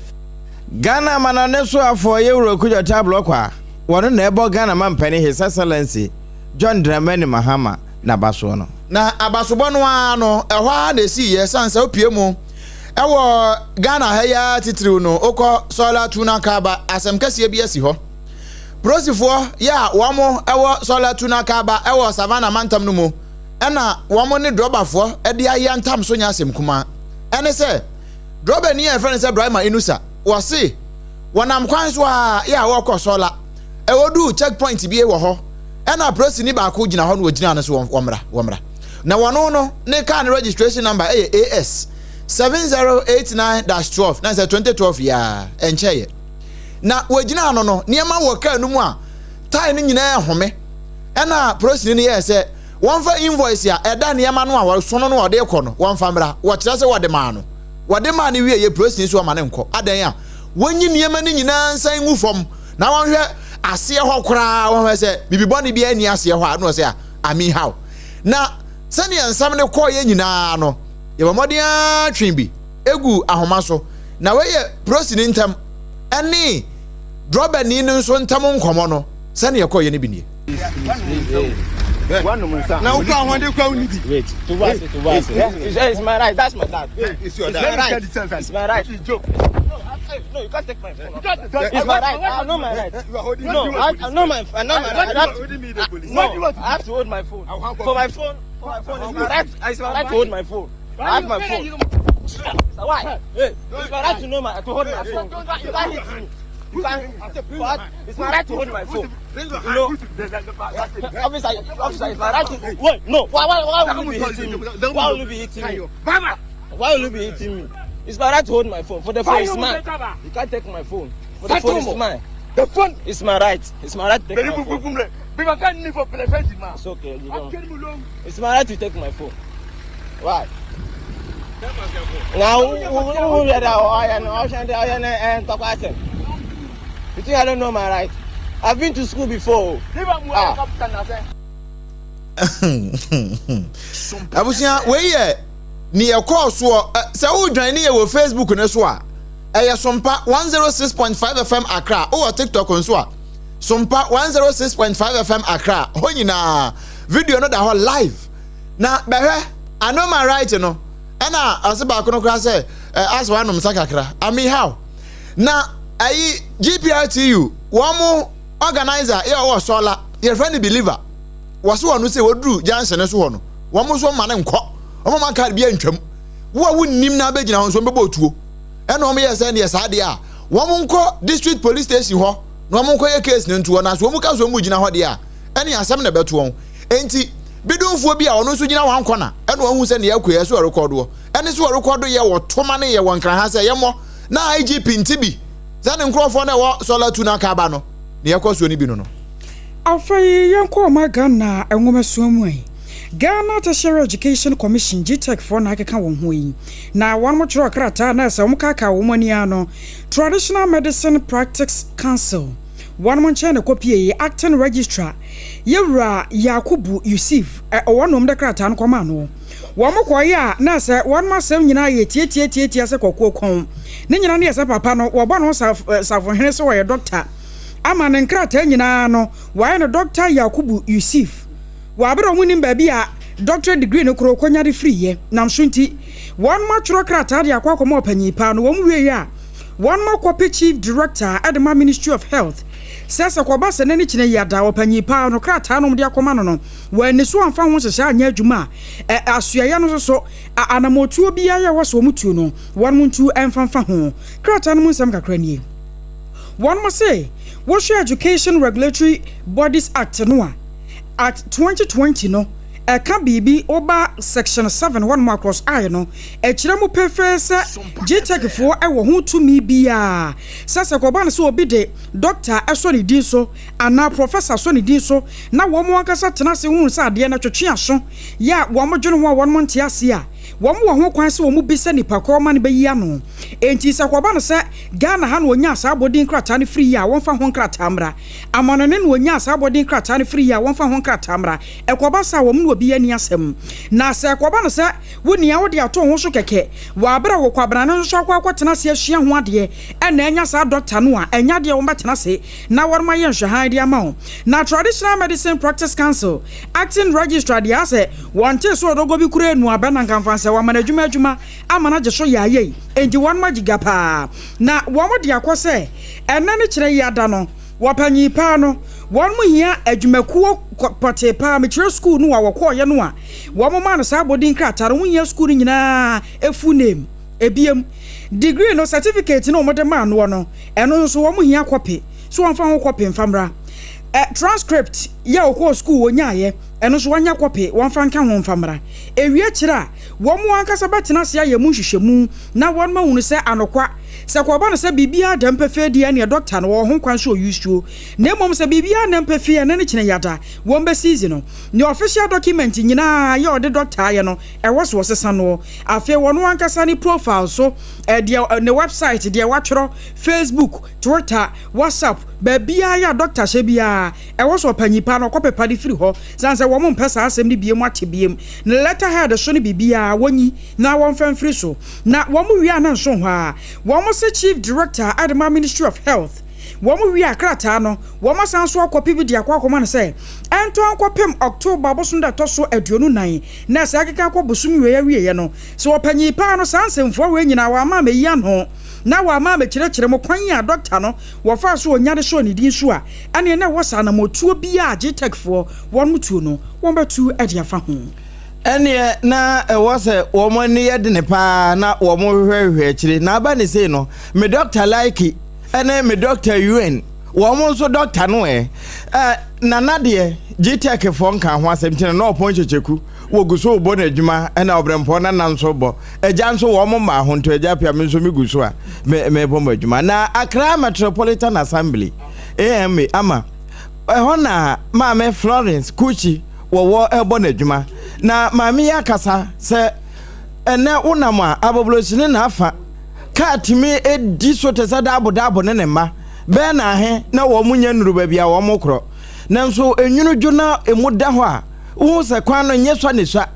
Ghana amanɔne soafoɔ Yewuro Kudjoe Ablokwa, wɔno na ɛbɔ Ghana mampanin His Excellency John Dramani Mahama n'abasoɔ no. Na abasobɔ no ara no, ɛhɔ ara na ɛsiiɛ, ɛsiane sɛ wopue mu wɔ Ghana ha yi ara titiriw no, wokɔ Sɔla Tuna Kaaba, asɛm kɛseɛ bi asi hɔ. Polisifoɔ yɛ a wɔn wɔ Sɔla Tuna Kaaba wɔ Savannah mantam no mu na wɔn ne drɔbafoɔ de ayɛ ntam so nyɛ asɛm kumaa. Ɛne sɛ, drɔbani a yɛfrɛ no sɛ Braima Inusa, wɔse wɔnam kwan so ara yɛ a wɔrekɔ Sɔla Ɛwɔduu check point bi wɔ hɔ ɛna polisini baako gyina hɔ na wɔgyina no so wɔmmra wɔmmra na wɔno no ne car no registration number ɛyɛ AS 7089-12 na sɛ 2012 yia ɛnkyɛeɛ na wɔgyina no no nneɛma wɔ car no mu a tae no nyinaa home ɛna polisini no yɛɛ sɛ wɔmfa invoice a ɛda nneɛma no a wɔsono no wɔde kɔ no wɔmfa mmra wɔkyerɛ sɛ wɔde maa no wɔde maa no wie yɛ polisini so ɔma no nkɔ adɛn a wɔnyi nneɛma no nyinaa nsan ngu fam na wɔnhwɛ aseɛ hɔ koraa wɔnhwɛ sɛ biribi bɔne biara nni aseɛ hɔ a na ɔsɛ a I how na sɛdeɛ nsɛm no kɔɔeɛ nyinaa no yɛbɔ mmɔden ara twe bi egu ahoma so na wɔyɛ prosini ntam ɛne drɔbani no nso ntam nkɔmɔ no sɛdeɛ ɛkɔɔeɛ no bi nie. Na wokɔ ahoɔden kɔ wonni bi. Wait, to was to was. It's my right. That's my dad. It's your dad. Let me right. tell you something. It's my right. It's joke. No, you can't take my phone. It's my right. I know my right. You are holding No, me. I know my. I know my right. I have to, me the police. no, I have to hold my phone. For my phone. For my phone. It's my right. It's my right to hold my phone. I have my phone. Why? Hey, it's my right to know my to hold my phone. You can't hit me. You can't. It's my right to hold my phone. You know, officer, officer, it's my right to. Wait, no. Why, why, why will you be hitting me? Why will you be hitting me? Why will you be hitting me? It's my right to hold my phone. For the phone is mine. You can't take my phone. For the phone is mine. The phone is my right. It's my right to take my phone. It's okay. You don't. It's my right to take my phone. Why? Now, who who You think I don't know my right? I've been to school before. Ah. Abusua wei yɛ ne ɛkɔɔ soɔ sɛ wodwan ne yɛ wɔ Facebook no so a ɛyɛ Sompa 106.5 FM Accra wowɔ TikTok nso a Sompa 106.5 FM Accra hɔ nyinaa video no da hɔ live na bɛhwɛ I know my right no ɛna ɔse baako no koraa sɛ asɛ wanom nsa kakra I mean how na ayi GPRTU wɔn mo organizer yɛ ɔwɔ sɔla. Yɛfrɛ no believer. Wɔse wɔn sɛ wɔduru junction no so hɔ no, wɔn nso wɔma no nkɔ. Wɔn ma car bi antwam. Wo a wonnim na abɛgyina hɔ nso wɔbɛbɔ otuo. Ɛna wɔn yɛ sɛ neɛ saa deɛ a, wɔn nkɔ district police station hɔ na wɔn nkɔyɛ case no ntoɔ. Na so wɔn ka so wɔn gyina hɔ deɛ a, ɛne asɛm na ɛbɛto wɔn. Enti bidumfoɔ bi a ɔno nso gyina wɔn kɔna ɛna wɔn hu sɛ neɛ ɛkɔ yɛ so ɔrekɔdoɔ. Ɛne so ɔrekɔdo yɛ wɔtoma ne yɛ wɔ nkran ha sɛ yɛmmɔ na IGP nte bi sɛ ne nkurɔfoɔ no ɛwɔ sɔla tu no aka aba no neɛ ɛkɔ soɔ no bi no no. Afei yɛnkɔ ɔman Ghana nwomasua mu ɛ. Ghana Tertiary Education Commission, GTEC, foɔ na akeka wɔn ho yi. Na wɔn twerɛɛ krataa na ɛsɛ wɔn kaakaa wɔn ani ara no Traditional Medicine Practice Council wɔn nkyɛn na ɛkɔpieeɛ. Acting Registrar, Yɛwura Yakubu Yusif, ɔwɔ na wɔn de krataa no kɔmaa no. Wɔn kɔeɛ a na sɛ wɔn asɛm nyinaa yɛ tiatiatiatia sɛ kɔkoɔ kɔn. Ne nyinaa ne yɛ sɛ papa no wɔbɔ ne ho safohene sɛ ɔyɛ dɔkta ama ne nkrataa nyinaa no wɔayɛ no Dɔkta Yakubu Yusif wɔ abere a wɔn nnim baabi a doctorate degree no korɔ ɔkɔnya de firiiɛ. Nam so nti wɔn atwerɛ krataa de akɔ akɔma ɔpanyin paa no. Wɔn wieeɛ a wɔn akɔpe Chief Director de ma Ministry of Health sɛ sɛ kɔba sɛ n'ani kyena yi ada ɔpanyin paa no krataa no wɔde akɔma no no Wɔanni so amfa ho nhyehyɛe anyɛ adwuma a, ɛ, asoɛeɛ no nso so, a, anammɔntuo biara a ɛwɔ sɛ wɔtu no, wɔnom ntu mfa mfa ho. Krataa no mu nsɛm kakra nie. Wɔnom se, wohwɛ Education Regulatory Bodies Act no a, Act 2020 no, ɛka biribi, woba Section 7 hɔnom a, Clause I no, ɛkyerɛ mu pefee sɛ GTEC foɔ wɔ ho tumi biara sɛ sɛ kɔba no sɛ obi de Doctor sɔ ne din so anaa prɔfɛsa sɔ ne din so na wɔn ankasa tena ase hunu sɛ adeɛ no twetwe aso yɛ a wɔdwene ho a wɔn nte aseɛ a, wɔn wɔ ho kwan sɛ wɔn bisa nipa korɔ ma no bɛyi ano. Enti sɛ kɔba no sɛ Ghana ha na wɔnyaa saa abɔdin krataa no firi yɛ a wɔmfa ho nkrataa mmra. Amanɔne na wɔnyaa saa abɔdin krataa no firi yɛ a wɔmfa ho nkrataa mmra. Ɛkɔba saa a wɔn ne obi anni asɛm. Na sɛ ɛkɔba no sɛ wo nea wode ato wo ho so kɛkɛ wɔ abere a wɔ Kwabena no nso akɔ akɔtena ase asua ho adeɛ na anya saa dɔkta no a, ɛnyɛ adeɛ a wɔbɛtena ase na wɔnom ayɛ nhwɛhan de ama wo. Na Traditional Medicine Practice Council Acting Registrar deɛ asɛ wɔntee so ɔdɔgɔ bi koraa anu abɛ na nkamfa nsɛ wɔama no adwuma adwuma ama no agye so yaayei enti wɔnom agye gya paa na wɔn de akɔ sɛ ɛnɛ ne kyerɛ yi ada no wɔpanyin paa no wɔnom hia adwumakuo pɔtee paa mekyerɛ sukuu no a wɔkɔɔyɛ no a wɔn maa no saa abɔdin krataa no wɔn hia sukuu no nyinaa full name. Ebiem, degree no certificate no a wɔde maa noɔ no, ɛno nso wɔn hia kɔpe, so wɔmfa ho kɔpe mfa mmra. Ɛ, transcript yɛ a ɔkɔɔ sukuu ɔnyaaeɛ, ɛno nso wɔanya kɔpe, wɔmfa nka ho mfa mmra. Ɛwie akyire a, wɔn ankasa bɛtena ase ayɛ mu nhwehwɛmu na wɔn ahunu sɛ anokwa, sɛ kɔba no sɛ biribiara da mu pefee deɛ ɛneɛ dɔkta no ɔwɔ ho kwan sɛ ɔuse na mmom sɛ biribiara nna mu pefee a ɛno ne kyene yada, wɔn bɛsiizi no. Ne official document nyinaa yɛ ɔde dɔkta ayɛ no, ɛwɔ so ɔsesa noɔ. Afei ɔno ankasa ne profile so, deɛ ne website, deɛ watwerɛ, Facebook, Twitter, WhatsApp, baabiara yɛ a dɔkta hyɛ biara, ɛwɔ so ɔpanyin paa no ɔkɔpepa de firi hɔ, sane sɛ wɔn mpɛ saa asɛm no biem ate biem. Ne letterhead so ne biribiara wɔnyi na wɔmfa mfiri so. Na wɔn wie a na nso hɔ ara, wɔn se Chief Director de ma Ministry of Health, wɔn wie a krataa no, wɔn asan nso akɔpe bi de akɔ akɔma no sɛ ɛntɔ nkɔpem October bosom da ɛtɔ so 24. Na sɛ akeka kɔ bosom wei awieɛ no, sɛ ɔpanyin paa no, saa nsɛmfua wei nyinaa wamma ammɛyi ano, na wamma ammɛkyerɛkyerɛ mo kwan a dɔkta no wɔfaa so ɔnya de sɔɔ ne din so a, ɛneɛ na ɛwɔ sɛ anamɔtuo biara a GTEC foɔ wɔnom tuo no, wɔbɛtu de afa ho. Ɛneɛ na ɛwɔ sɛ wɔn ani yɛ dene paa na wɔn hwehwɛhwehwɛ akyire. Na aba ne sei no, me dɔkta Laiki ne me dɔkta Yuen, wɔn nso dɔkta no ɛ, ɛ, Nana deɛ, GTEC foɔ nkaa ho asɛm nti na na ɔpɔn kyekyeku, wɔgu so rebɔ n'adwuma ɛna ɔbrɛmpɔn nana nso rebɔ, agya nso wɔn mmaa ho nto agya pia me nso me gu so a me mebɔ mo adwuma. Na Accra Metropolitan Assembly, AMA, ama ɛhɔ na maame Florence Kuchi wɔwɔ ɛrebɔ n'adwuma. Na maame yi akasa sɛ ɛnɛ wonam a abɔblosini na afa kaa tumi di so te sɛ daabo daabo ne ne mma. Bɛyɛ na ahe na wɔn nya nnuru baabi a wɔn korɔ. Nanso enwunu dwo na emu da hɔ a, wohu sɛ kwan no nyɛ sua ne sua.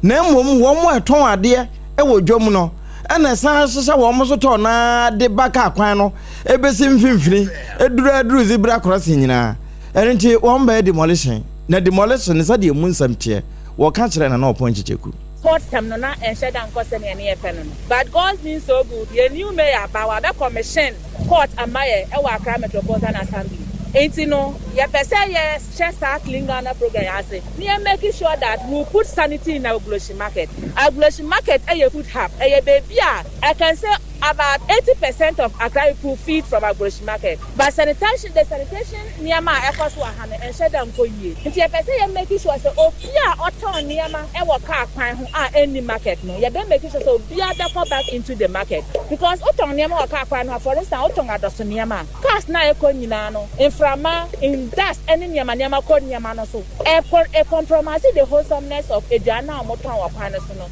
Na mmom wɔn a ɛtɔn adeɛ wɔ dwam no na ɛsan hyehyɛ wɔn so tɔn no ara de ba kaa kwan no bɛsi mfimfini duru aduru zebra crossing nyinaa. Ɛno nti wɔn bɛyɛ demolition. Na demolition no sɛdeɛ emu nsɛm teɛ, wɔka kyerɛɛ Nana Ɔpɔn Kyekyeku. Court term no na ɛnhyɛ da nkɔ sɛnea ne yɛpɛ no no but God's been so good yɛn new mayor aba wabɛ commission court ama yɛ ɛwɔ Accra Metropolitan Assembly. Nti no yɛpɛ sɛ yɛ hyɛ saa Clean Ghana program yi ase na yɛ make sure that we will put sanity in Agloshie market. Agloshie market yɛ food hub, ɛyɛ baabi a I can say about 80% of Accra people feed from Agloshie market but sanitation, the sanitation nneɛma a ɛkɔ so wɔ ha no ɛnhyɛ da nkɔ yie. Nti yɛpɛ sɛ yɛ make sure sɛ obi a ɔtɔn nneɛma wɔ car kwan ho a ɛnni market no yɛbɛ make sure sɛ obiara bɛkɔ back into the market because wotɔn nneɛma wɔ car kwan no ho a, for instance wotɔn adɔso nneɛma a, Cars no a ɛkɔ nyinaa no, mframa, dust ne nneɛma nneɛma kɔ nneɛma no so. Ɛkɔ ɛ compromise the wholesomeness of aduane no a wɔtɔn wɔ kwan no so no.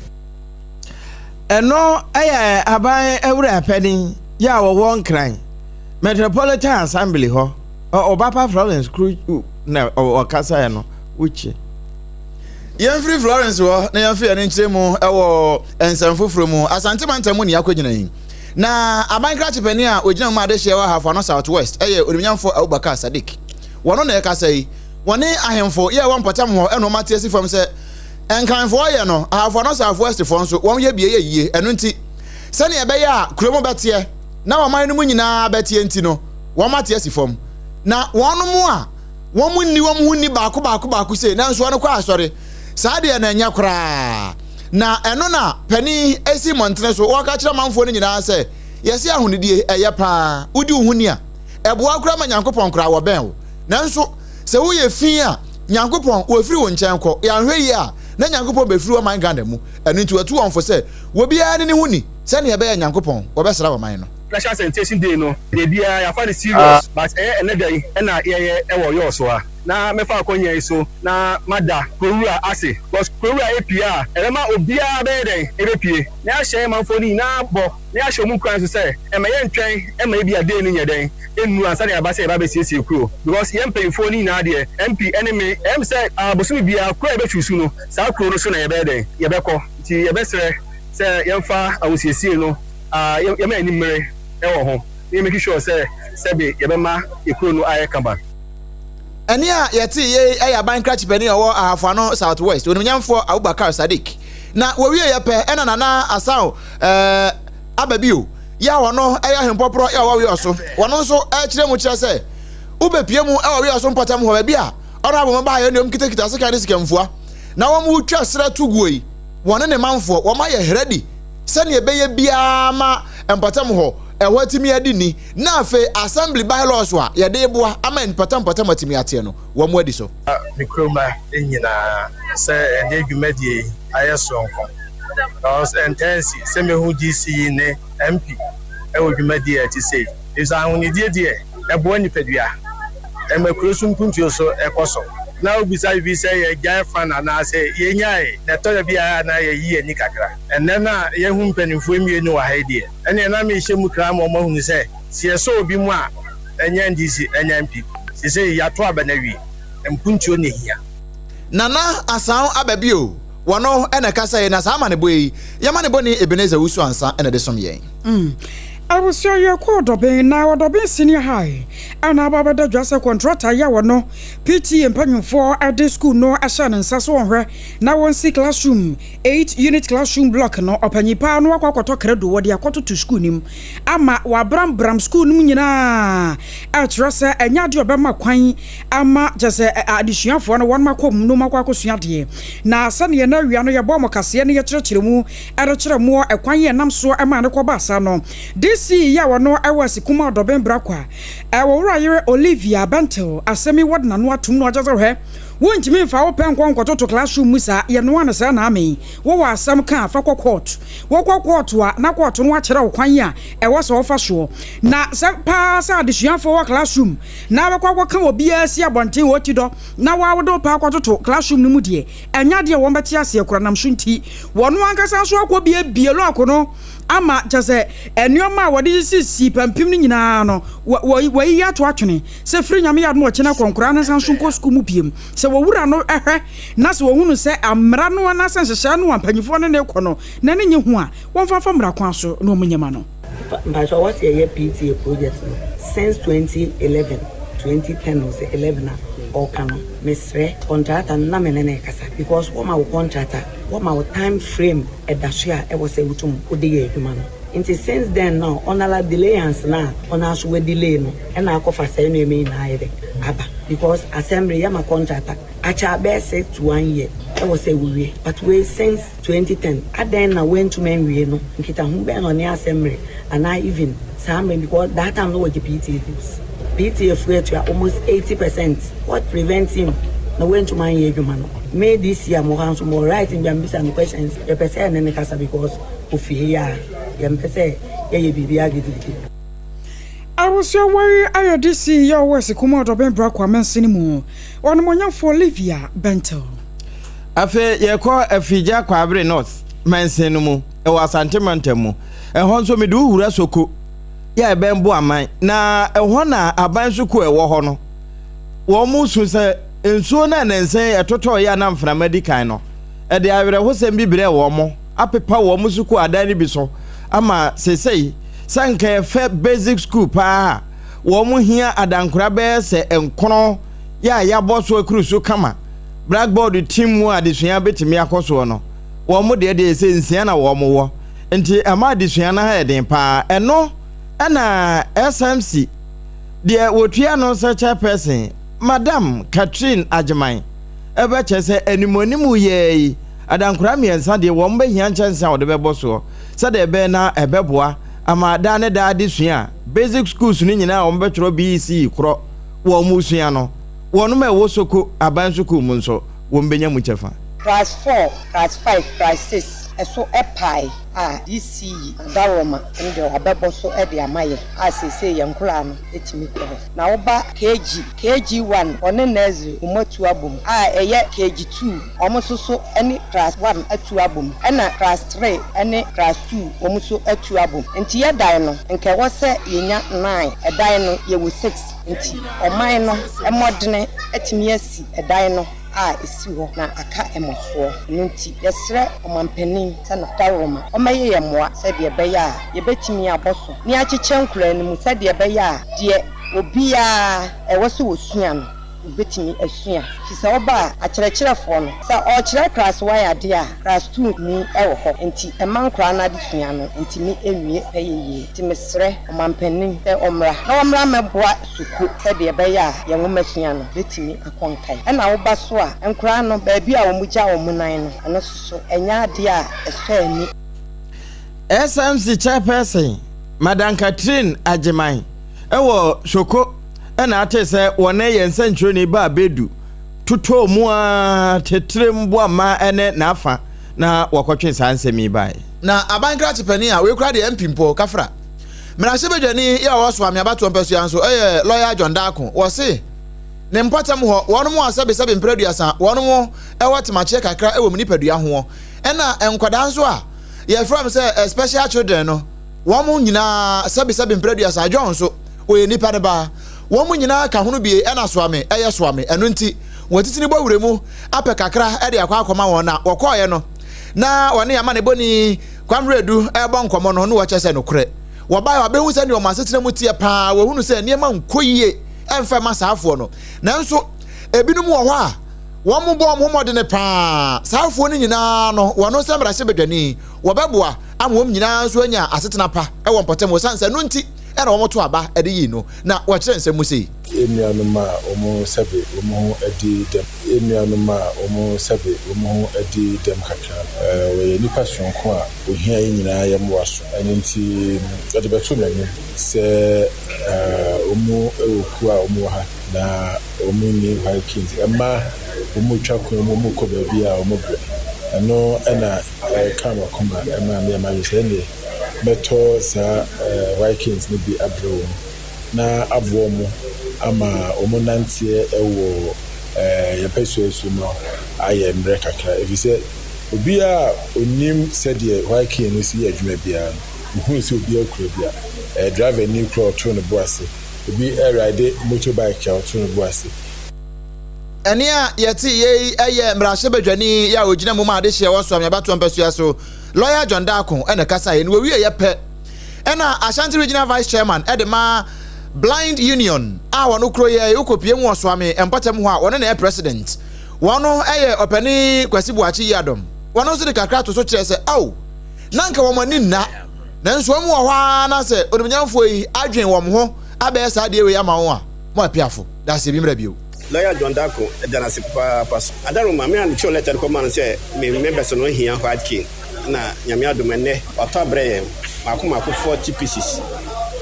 Ɛno yɛ aban awura panin yi a wɔwɔ Nkran Metropolitan Assembly hɔ, Ɔbapa Florence Kru na ɔkasaeɛ no, wokye. Yɛmfiri Florence hɔ na yɛmfa yɛn ani nkyerɛ mu wɔ nsɛm foforɔ mu. Asante mantam mu ne yɛakɔgyina yi. Na aban krakye panin a ɔgyina mu ma adehyeɛ wɔ Ahafo Ano South West yɛ Onimnyamfoɔ Abubakar Sadiq. Wɔno na ɛkasa yi. Wɔne ahemfo yɛ ɛwɔ mpɔtam hɔ na wɔn ate asi fam sɛ Nkranfoɔ yɛ no, Ahafo Ano South West foɔ nso wɔn yɛ bi ɛyɛ yie. Ɛno nti, sɛdeɛ ɛbɛyɛ a kuro mu bɛteɛ na ɔman no mu nyinaa bɛteɛ nti no, wɔn ate asi fam. Na wɔnom a wɔn nni wɔn ho nni baako baako baako sei nanso wɔn kɔ asɔre. Saa deɛ na ɛnyɛ koraa. Na ɛno na panin si mmɔntene so wɔka kyerɛ amanfoɔ no nyinaa sɛ, yɛse ahonidie ɛyɛ paa, wodi wo ho ni a, ɛboa koraa ma Nyankopɔn koraa wɔbɛn wo. Nanso sɛ woyɛ fi a, Nyankopɔn wɔfiri wo nkyɛn kɔ. Yɛanhwɛ yie a, na Nyankopɔn bɛfiri ɔman Ghana mu. Ɛno nti wɔatu wɔn fo sɛ, obiara ne ne ho ni, sɛdeɛ ɛbɛyɛ a Nyankopɔn wɔbɛsra ɔman no. National Sanitation Day no deɛ biara yɛafa no serious but ɛyɛ ɛnɛ da yi na yɛyɛ ɛwɔ Yɔɔ so ha. Na mɛfa akwanya yi so na mada Kurowura ase because Kurowura epue a ɛbɛma obiara bɛyɛ dɛn ebepue na yɛahyɛ yɛn manfoɔ no nyinaa bɔ na yɛahyɛ wɔn nkuran nso sɛ ɛmma yɛntwɛn ɛmma ebia day no nyɛ dɛn nnuru ansa na yɛaba sɛ yɛba abɛsiesie kuro because yɛn mpanyinfoɔ no nyinaa deɛ MP ɛne me ɛyɛ me sɛ bosome biara kuro a yɛbɛchuusu no saa kuro no so na yɛbɛyɛ dɛn yɛbɛkɔ nti yɛbɛsrɛ sɛ yɛmfa ahosiesie no yɛma yɛn ani mmere wɔ ho na yɛ make sure sɛ sɛbe yɛbɛma yɛ kuro no ayɛ kama. Ɛnne a yɛtee yei yɛ aban krakye panin a ɔwɔ Ahafo Ano South West, Onimnyamfoɔ Abubakar Sadiq. Na wɔwieeɛ pɛ ɛna Nana Asao eh, aba bio, yɛ a ɔno yɛ ahempɔporɔ yɛ a ɔwɔ Wiɔso. Wɔno nso ɛkyerɛ mu kyerɛ sɛ wobɛpie mu wɔ Wiɔso mpɔtam hɔ baabi a ɔno aboma baayɛ ne wɔn kitakita sekan ne sikamfua na wɔn retwa serɛ to guo yi, wɔne ne manfoɔ wɔn ayɛ heradi sɛnea ɛbɛyɛ biara ma mpɔtam hɔ ɛhɔ atumi adi ni, na afei Assembly Bylaws a yɛde reboa ama mpɔtam mpɔtam atumi ateɛ no, wɔn adi so. Me kuromma nyinaa sɛ ɛnnɛ dwumadie yi ayɛ soronko because ɛntaa nsi sɛ mɛhu DC yi ne MP wɔ dwumadie a ɛte sei. Efisɛ ahonidie deɛ, ɛboa nipadua, ɛma kuro so mpuntuo so kɔ so. Na wobisa biribi sɛ yɛgyae fan anaasɛ yɛnyae, na ɛtɔ da bi a na yɛyi yɛn ani kakra. Ɛnnɛ no a yɛahu mpanimfoɔ mmienu wɔ ha yi deɛ, ɛnneɛ na mehyɛ mu kra ma wɔahunu sɛ, sɛ yɛsɔ obi mu a, ɛnyɛ NDC, ɛnyɛ NPP. Seesei yɛato aba no awie, mpuntuo na ɛhia. Nana Asaw aba bio, wɔno na ɛkasa yi, na saa amanebɔ yi, y'amanebɔni Ebenezer Wusu Ansah na ɛde som yɛn. Abusua yi kɔ Ɔdɔben na Ɔdɔben Senior High na aba abɛda dwa sɛ kɔntrata yi a wɔno PTA mpanyimfoɔ de sukuu no hyɛɛ ne nsa sɛ ɔnhwɛ na wɔnsi classroom eight unit classroom block no ɔpanyin paa no akɔ akɔtɔ krado wɔde akɔtoto sukuu no mu ama wɔabrambram sukuu no mu nyinaa ɛkyerɛ sɛ ɛnyɛ adeɛ ɔbɛma kwan ama kyerɛ sɛ adesuafoɔ no wɔn akɔ mu no akɔ akɔsua adeɛ na sɛdeɛ na awia no yɛbɔ mo kaseɛ no yɛkyerɛkyerɛ mu rekyerɛ moɔ ɛkwan yɛ nam soɔ maa no kɔbaa saa no. DC yi a ɔno wɔ Asikuma Ɔdɔben Brakwa, wɔ wura yere Olivia Bentil asɛm yi wɔde n'ano atom na ɔkyerɛ sɛ hwɛ, wontumi mfa wo pɛ nkɔ nkɔtoto classroom mu saa, yɛnoa no saa na amee. Wowɔ asɛm ka a, fa kɔ court. Wokɔ court a, na court no akyerɛ wo kwan a ɛwɔ sɛ wofa soɔ. Na sɛ paa sɛ adesuafoɔ wɔ classroom na wobɛkɔ akɔka obiara si abɔnten wɔ ti dɔ na wo ara wode wo pɛ akɔtoto classroom no mu deɛ, ɛnyɛ adeɛ a wɔbɛte aseɛ koraa nam so nti wɔn ankasa nso akɔbiebie lɔɔko no ama kyɛ sɛ nneɛma a wɔde sisisii pampim no nyinaa no wɔayiyi ato atwene sɛ firi Nyame yɛ adom ɔkyena kɔ nkoraa no nsa nso nkɔ sukuu mu biem sɛ wɔwura no hwɛ na sɛ wɔhunu sɛ mmara no anaasɛ nhyehyɛɛ no a mpanyinfoɔ no ne kɔ no na ne nye ho a wɔmfa mfa mmara kwan so na wɔn nyɛ ma no. Mpakyɛw wɔse yɛyɛ PTA project no since 2011 2010 o sɛ 11 a ɔka no mesrɛ contractor no na me ne no rekasa because wɔma wo contract a wɔma wo time frame ɛda so a ɛwɔ sɛ wotum wode yɛ adwuma no. Nti since then no ɔnala delayance no a ɔno aso wa delay no ɛna akɔfa saa nneɛma yi nyinaa ayɛ dɛn aba because assembly yɛma contract a akyɛ bɛyɛ 6 to 1 year ɛwɔ sɛ wowie but wei since 2010 adɛn na wantumi anwie no nkitaho bɛn na ɔne assembly anaa even saa mmerɛ because that time no wɔgye PTA dues PTA foɔ atua almost 80% what prevents him na wantumi anyɛ adwuma no me this year mo ha nso mo right bi a mbisa no questions yɛpɛ sɛ ɛne ne kasa because ofi ha yi a yɛmpɛ sɛ yɛyɛ biribiara gidigidi. Abusua wei ayɛ de sii yɛ ɔwɔ Asikum Ɔdɔbɛn Brakwa mansini mu Ɔnimonyamfoɔ Olivia Bentel. Afei yɛkɔ Afigya Kwaabere North mansin no mu wɔ Asante mantam mu. Ɛhɔ nso mede wo wura Soko yɛ a ɛbɛn Boaman na ɛhɔ na aban sukuu a ɛwɔ hɔ no wɔn su sɛ nsuo no a nansa yi ɛtotɔeɛ a na mframa di kan no ɛde awerɛhosɛm bi brɛɛ wɔn apepa wɔn sukuu adan no bi so ama seesei sɛ anka yɛfɛ basic school paa a wɔn hia adankora bɛyɛ sɛ nkono yɛ a yɛabɔ so akuru so kama blackboard tim mu a adesua bɛtumi akɔ soɔ no wɔn deɛ deɛ sɛ nsia na wɔn wɔ nti ɛma adesua no ha yɛ den paa ɛno ɛna SMC deɛ wɔtua no sɛ chairperson Madam Catherine Agyeman ɛbɛkyɛ sɛ animuanimu yɛɛ yi Adankora mmiɛnsa deɛ wɔn bɛhia nkyɛnse a wɔde bɛbɔ soɔ sɛdeɛ ɛbɛyɛ na ɛbɛboa ama daa ne daa adesua a basic schools no nyinaa a wɔbɛtwerɛ BECE korɔ wɔ wɔn sua no, wɔnom a ɛwɔ Soko aban sukuu mu nso wɔn bɛnya mu kyɛfa. Class four, class five, class six ɛso pae a DCE Adaworoma no deɛ wabɛbɔ so de ama yɛn a seesei yɛn nkoraa no tumi kɔ hɔ. Na woba KG, KG one ɔne nursery wɔn atu abom a ɛyɛ KG two Wɔn nso so ne class one atu abom, ɛna class tree ne class two wɔn nso atu abom. Nti yɛ dan no nka ɛwɔ sɛ yɛnya nine, ɛdan no yɛwɔ six. Nti ɔman no mmɔdene atumi asi ɛdan no a ɛsi hɔ na aka mmɔsoɔ. Ɛno nti yɛsrɛ ɔmanpanin sɛ n'adaworoma ɔmmɛyɛ yɛn mmoa sɛdeɛ ɛbɛyɛ a yɛbɛtumi abɔ so na yɛakyekyɛ nkoraa no mu sɛdeɛ ɛbɛyɛ a deɛ obiara ɛwɔ sɛ ɔsua no wobɛtumi asua. Firi sɛ woba a, akyerɛkyerɛfoɔ no, sɛ ɔrekyerɛ class one adeɛ a, class two ni wɔ hɔ. Nti ɛma nkwadaa no adesua no ntumi nwie pɛyɛ yie. Nti mesrɛ ɔmanpanin sɛ ɔmmra na ɔmmra mmɛboa Soko sɛdeɛ ɛbɛyɛ a yɛn nwomasua no bɛtumi akɔ nkan. Ɛna woba so a, nkwadaa no, baabi a wɔgya wɔn nan no, ɛno nso so, ɛnyɛ adeɛ a ɛsɔ ani. SMC Chairperson, Madam Catherine Agyeman wɔ Soko na ate sɛ wɔne yɛn nsɛnkyerɛwni baa bedu totɔɔ mu ara tetrem boamma ne n'afa na wɔkɔtwe saa nsɛm yi bae. Na aban krakye panin a wei koraa deɛ MP mpo kafra. Mmarahyɛbadwani yi a ɔwɔ Soame abatoɔ mpasua nso yɛ Lɔya John Darko. Wɔse ne mpɔtam hɔ wɔnom a sɛbesɛbe mprɛ aduasa wɔnom wɔ temakyeɛ kakra wɔ mu nipadua hoɔ ɛna nkwadaa nso a yɛfrɛ wɔn sɛ special children no Wɔn nyinaa, sɛbesɛbe mprɛ aduasa, John nso, ɔyɛ nnipa no ba. Wɔn nyinaa ka hono bie, ɛna soa me, ɛyɛ soa me. Ɛno nti, wɔatitini bɔ wura mu apɛ kakra de akɔ akɔma wɔn. Na wɔkɔeɛ no, na wɔne amanebɔni Kwame Wiredu rebɔ nkɔmmɔ no, na wɔkyerɛ sɛ nokorɛ. Wɔbaeɛ, wɔabɛhu sɛdeɛ wɔn asetena mu teɛ paa, wɔhunu sɛ nneɛma nkɔ yie mfa mma saa afoɔ no. Nanso, ebinom wɔ hɔ a, wɔbɔ wɔn ho mmɔdene paa. Saa afoɔ no nyinaa no, wɔn sɛ mmarahyɛbadwani, wɔbɛboa ama wɔn nyinaa nso anya asetena pa wɔ mpɔtam esiane sɛ ɛno nti na wɔto aba de yii no, na wɔkyerɛ nsɛm mu sei. Yɛn nuanom a wɔn sɛbe wɔn ho adi dɛm. Yɛn nuanom a wɔn sɛbe wɔn ho adi dɛm kakra no, wɔyɛ nnipa soronko a wɔhia yɛn nyinaa yɛn mmoa so. Ɛno nti, wɔde bɛto m'anim sɛ wɔn wɔ kuo a wɔwɔ ha na wɔnni white cane. Ɛma wɔretwa kwan mu, wɔrekɔ baabi a wɔbrɛ. Ɛno na Ɛkaa m'akoma maa meyɛɛ m'adwene sɛ ɛnneɛ mɛtɔ saa white canes no bi abrɛ wɔn na aboa wɔn ama wɔn nanteɛ wɔ yɛn mpasua so no ayɛ mmerɛ kakra. Ɛfiri sɛ obiara a ɔnim sɛdeɛ white cane no si yɛ adwuma biara no, ɔhunu sɛ obiara kura bi a, driver ni koraa ɔto ne bo ase, obi ride motorbike a ɔto ne bo ase. Ɛnne a yɛtee yei yɛ mmarahyɛbadwani a ɔgyina mu ma adehyeɛ wɔ Soame abatoɔ mpasua so, Lɔya John Darko na ɛkasaeɛ. Na wɔwieeɛ pɛ ɛna Ashanti Regional Vice Chairman de ma Blind Union a wɔn kuro yɛ wokɔpie mu wɔ Soame mpɔtam hɔ a wɔne na ɛyɛ President. Wɔn yɛ Ɔpanin Kwasi Boakye Yiadom. Wɔn nso de kakra to so kyerɛ sɛ ao na nka wɔn ani nna. Nanso wɔn wɔ hɔ ara na sɛ onimnyamfoɔ yi adwen wɔn ho abɛyɛ saa adeɛ wei ama wɔn a, mo apiafo, daseɛ bi mmra bio. Lawyer John Darko da no ase papaapa so. Adaroma, me a mekyerɛw lɛtɛ no kɔmaa no sɛ me members no hia white cane na Nyame adom ɛnnɛ watɔ abrɛ yɛn maako maako 40 pieces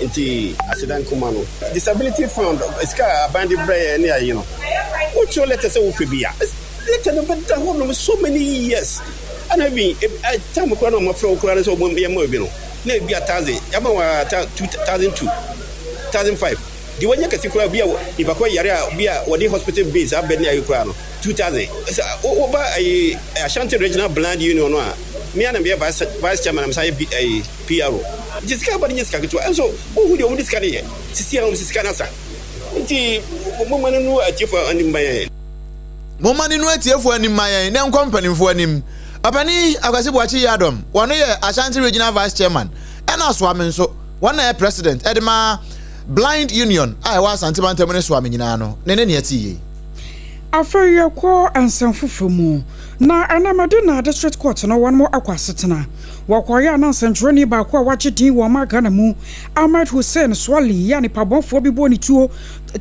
nti aseda nkoma no. Disability fund sika a aban de brɛ yɛn ne ayi no wokyerɛw lɛtɛ sɛ wopɛ bi a lɛtɛ no bɛda hɔ nom so many years ɛna even time koraa na wɔafrɛ wo koraa no sɛ yɛmma wo bi no na ebi a thousand yɛama wo a 2002 2005 Deɛ wanya kɛse koraa bi a nipa kɔ yare a bi a wɔde hospital bills abɛ ne ayi koraa no 2000 sɛ woba ayi Ashanti Regional Blind Union no a me ara na meyɛ vice vice chairman na mesan yɛ ayi PRO nti sika aba no nyɛ sika ketewa nso wohu deɛ wɔde sika no yɛ sisi a wɔn sika no asa nti momma no nu atiefoɔ anim ma yɛn. Momma no nu atiefoɔ anim ma yɛn na ɛnkɔ mpanimfoɔ anim. Ɔpanin Akwasi Boakye Yiadom, wɔno yɛ Ashanti Regional Vice Chairman ɛna Soame nso. Wɔn na ɛyɛ president de ma Blind Union a ɛwɔ Asante mantam ne Soame nyinaa no ne ne nea ɛte yie. Afei yɛkɔ nsɛm foforɔ mu. Na ɛnɛ Madina District Court no wɔnom akɔ asetena. Wɔkɔeɛ a na nsɛntwerɛni baako a wagye din wɔ ɔman Ghana mu, Ahmed Hussein Suale a nipabɔnfoɔ bi bɔɔ ne tuo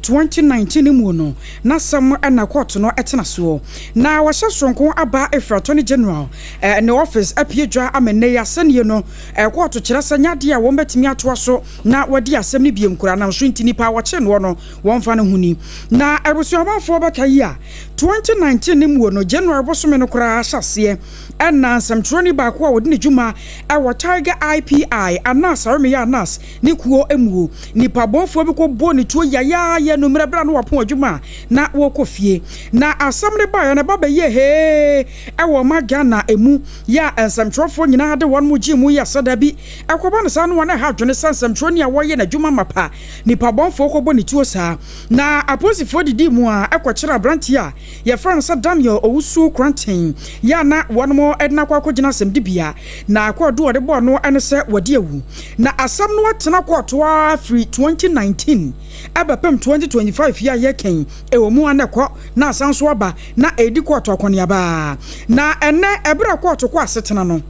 2019 mu no n'asɛm na kɔɔto no tena soɔ. Na wɔahyɛ soronko aba afiri Attorney General ne office apue dwa ama nnɛ yi asɛnnie no Kɔɔto kyerɛ sɛ nyɛ adeɛ a wɔbɛtumi atoa so na wɔadi asɛm no biom koraa nam so nti nipa a wɔkyee noɔ no wɔmfa no ho ni. Na abusuamanfoɔ bɛka yi a 2019 no muo no January bosome no koraa ahyɛaseɛ ɛna nsɛmtwerɛni baako a ɔdi ne dwuma wɔ Tiger IPI Anas Aremeya Anas ne kuo muo nipa bɔnfoɔ bi kɔ bɔɔ ne tuo yayaaya anummerɛ berɛ a na wapɔn adwuma a na wɔrekɔ fie. Na asɛm no baeɛ no ɛba bɛyɛɛ hee wɔ ɔman Ghana mu. Yɛ a nsɛmtwerɛfoɔ nyinaa de wɔn mo gyee mu yɛ sɛ dabi, ɛkɔba no saa no wɔn ɛha adwene sɛ nsɛmtwerɛni a wɔyɛ n'adwuma mapa, nipa bɔnfoɔ kɔbɔ ne tuo saa. Na apolisifoɔ didii mu ara kɔkyeree aberanteɛ a yɛfrɛ no sɛ Daniel Owusu Koranteng yɛ a na wɔn de no akɔ akɔgyina asɛmdibea, na kɔɔdu a wɔde bɔɔ no ne sɛ wadi awu. Na asɛm no atena kɔɔto ara firi 2019 bɛpem 2025 yi a yɛreka yi, ɛwɔ mu ara na ɛkɔ na asan nso aba. na ɛredi kɔɔto akɔneaba. Na ɛnnɛ, ɛberɛ a kɔɔto kɔ asetena no,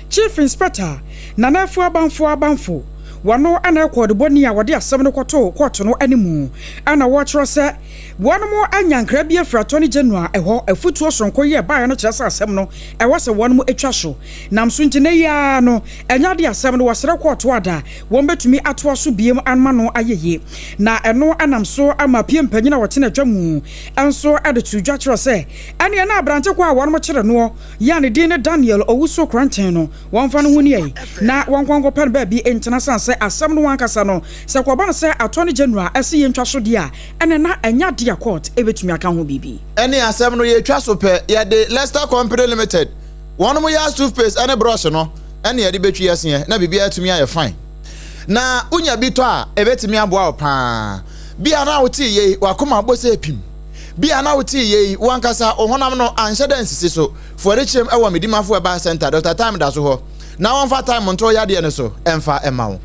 Chief Inspector Nana Afua Abamfo Abamfo, wɔno na ɛkɔɔ ɔdebɔni a wɔde asɛm no kɔtoo kɔɔto no animu, ɛna wɔrekyerɛ sɛ wɔnom anya nkra bi afiri Attorney General hɔ, afutuo soronko yi a ɛbaeɛ no kyerɛ sɛ asɛm no ɛwɔ sɛ wɔnom twa so. Nam so nti nnɛ yi ara no, ɛnyɛ adeɛ asɛm no wɔsrɛ kɔɔto ada wɔbɛtumi atoa so biem ama no ayɛ yie. Na ɛno nam so ama pie mpanyin a wɔte n'adwa mu nso de too dwa kyerɛ sɛ ɛneɛ na aberante kɔ a wɔnom kyere noɔ yi a ne din ne Daniel Owusu Koranteng no wɔmfa no ho nie na wɔnkɔ nkɔpɛ no baabi ntena sane sɛ asɛm no ankasa no sɛ kɔba no sɛ Attorney General se yɛntwa so deɛ a ɛneɛ na ɛnyɛ adeɛ a court bɛtumi aka ho biribi. Ɛne asɛm no yɛtwa so pɛ yɛde Lester Company Limited wɔnom yɛ toothpaste ɛne brush no ɛne yɛde bɛtwi ɛseɛ na biribiara atumi ayɛ fine na wonya bi tɔ a ɛbɛtumi aboa wo paa. Bi a na wotee yei, w'akoma abɔ sɛ pim. Bi a na wotee yei, wo ankasa wo honam no anhyɛ da ansisi so. Foarikyerɛm wɔ Medimafo Herbal Centre, Dɔkta Time da so hɔ, na wɔmfa Time nto wo yadeɛ no so mfa mma wo.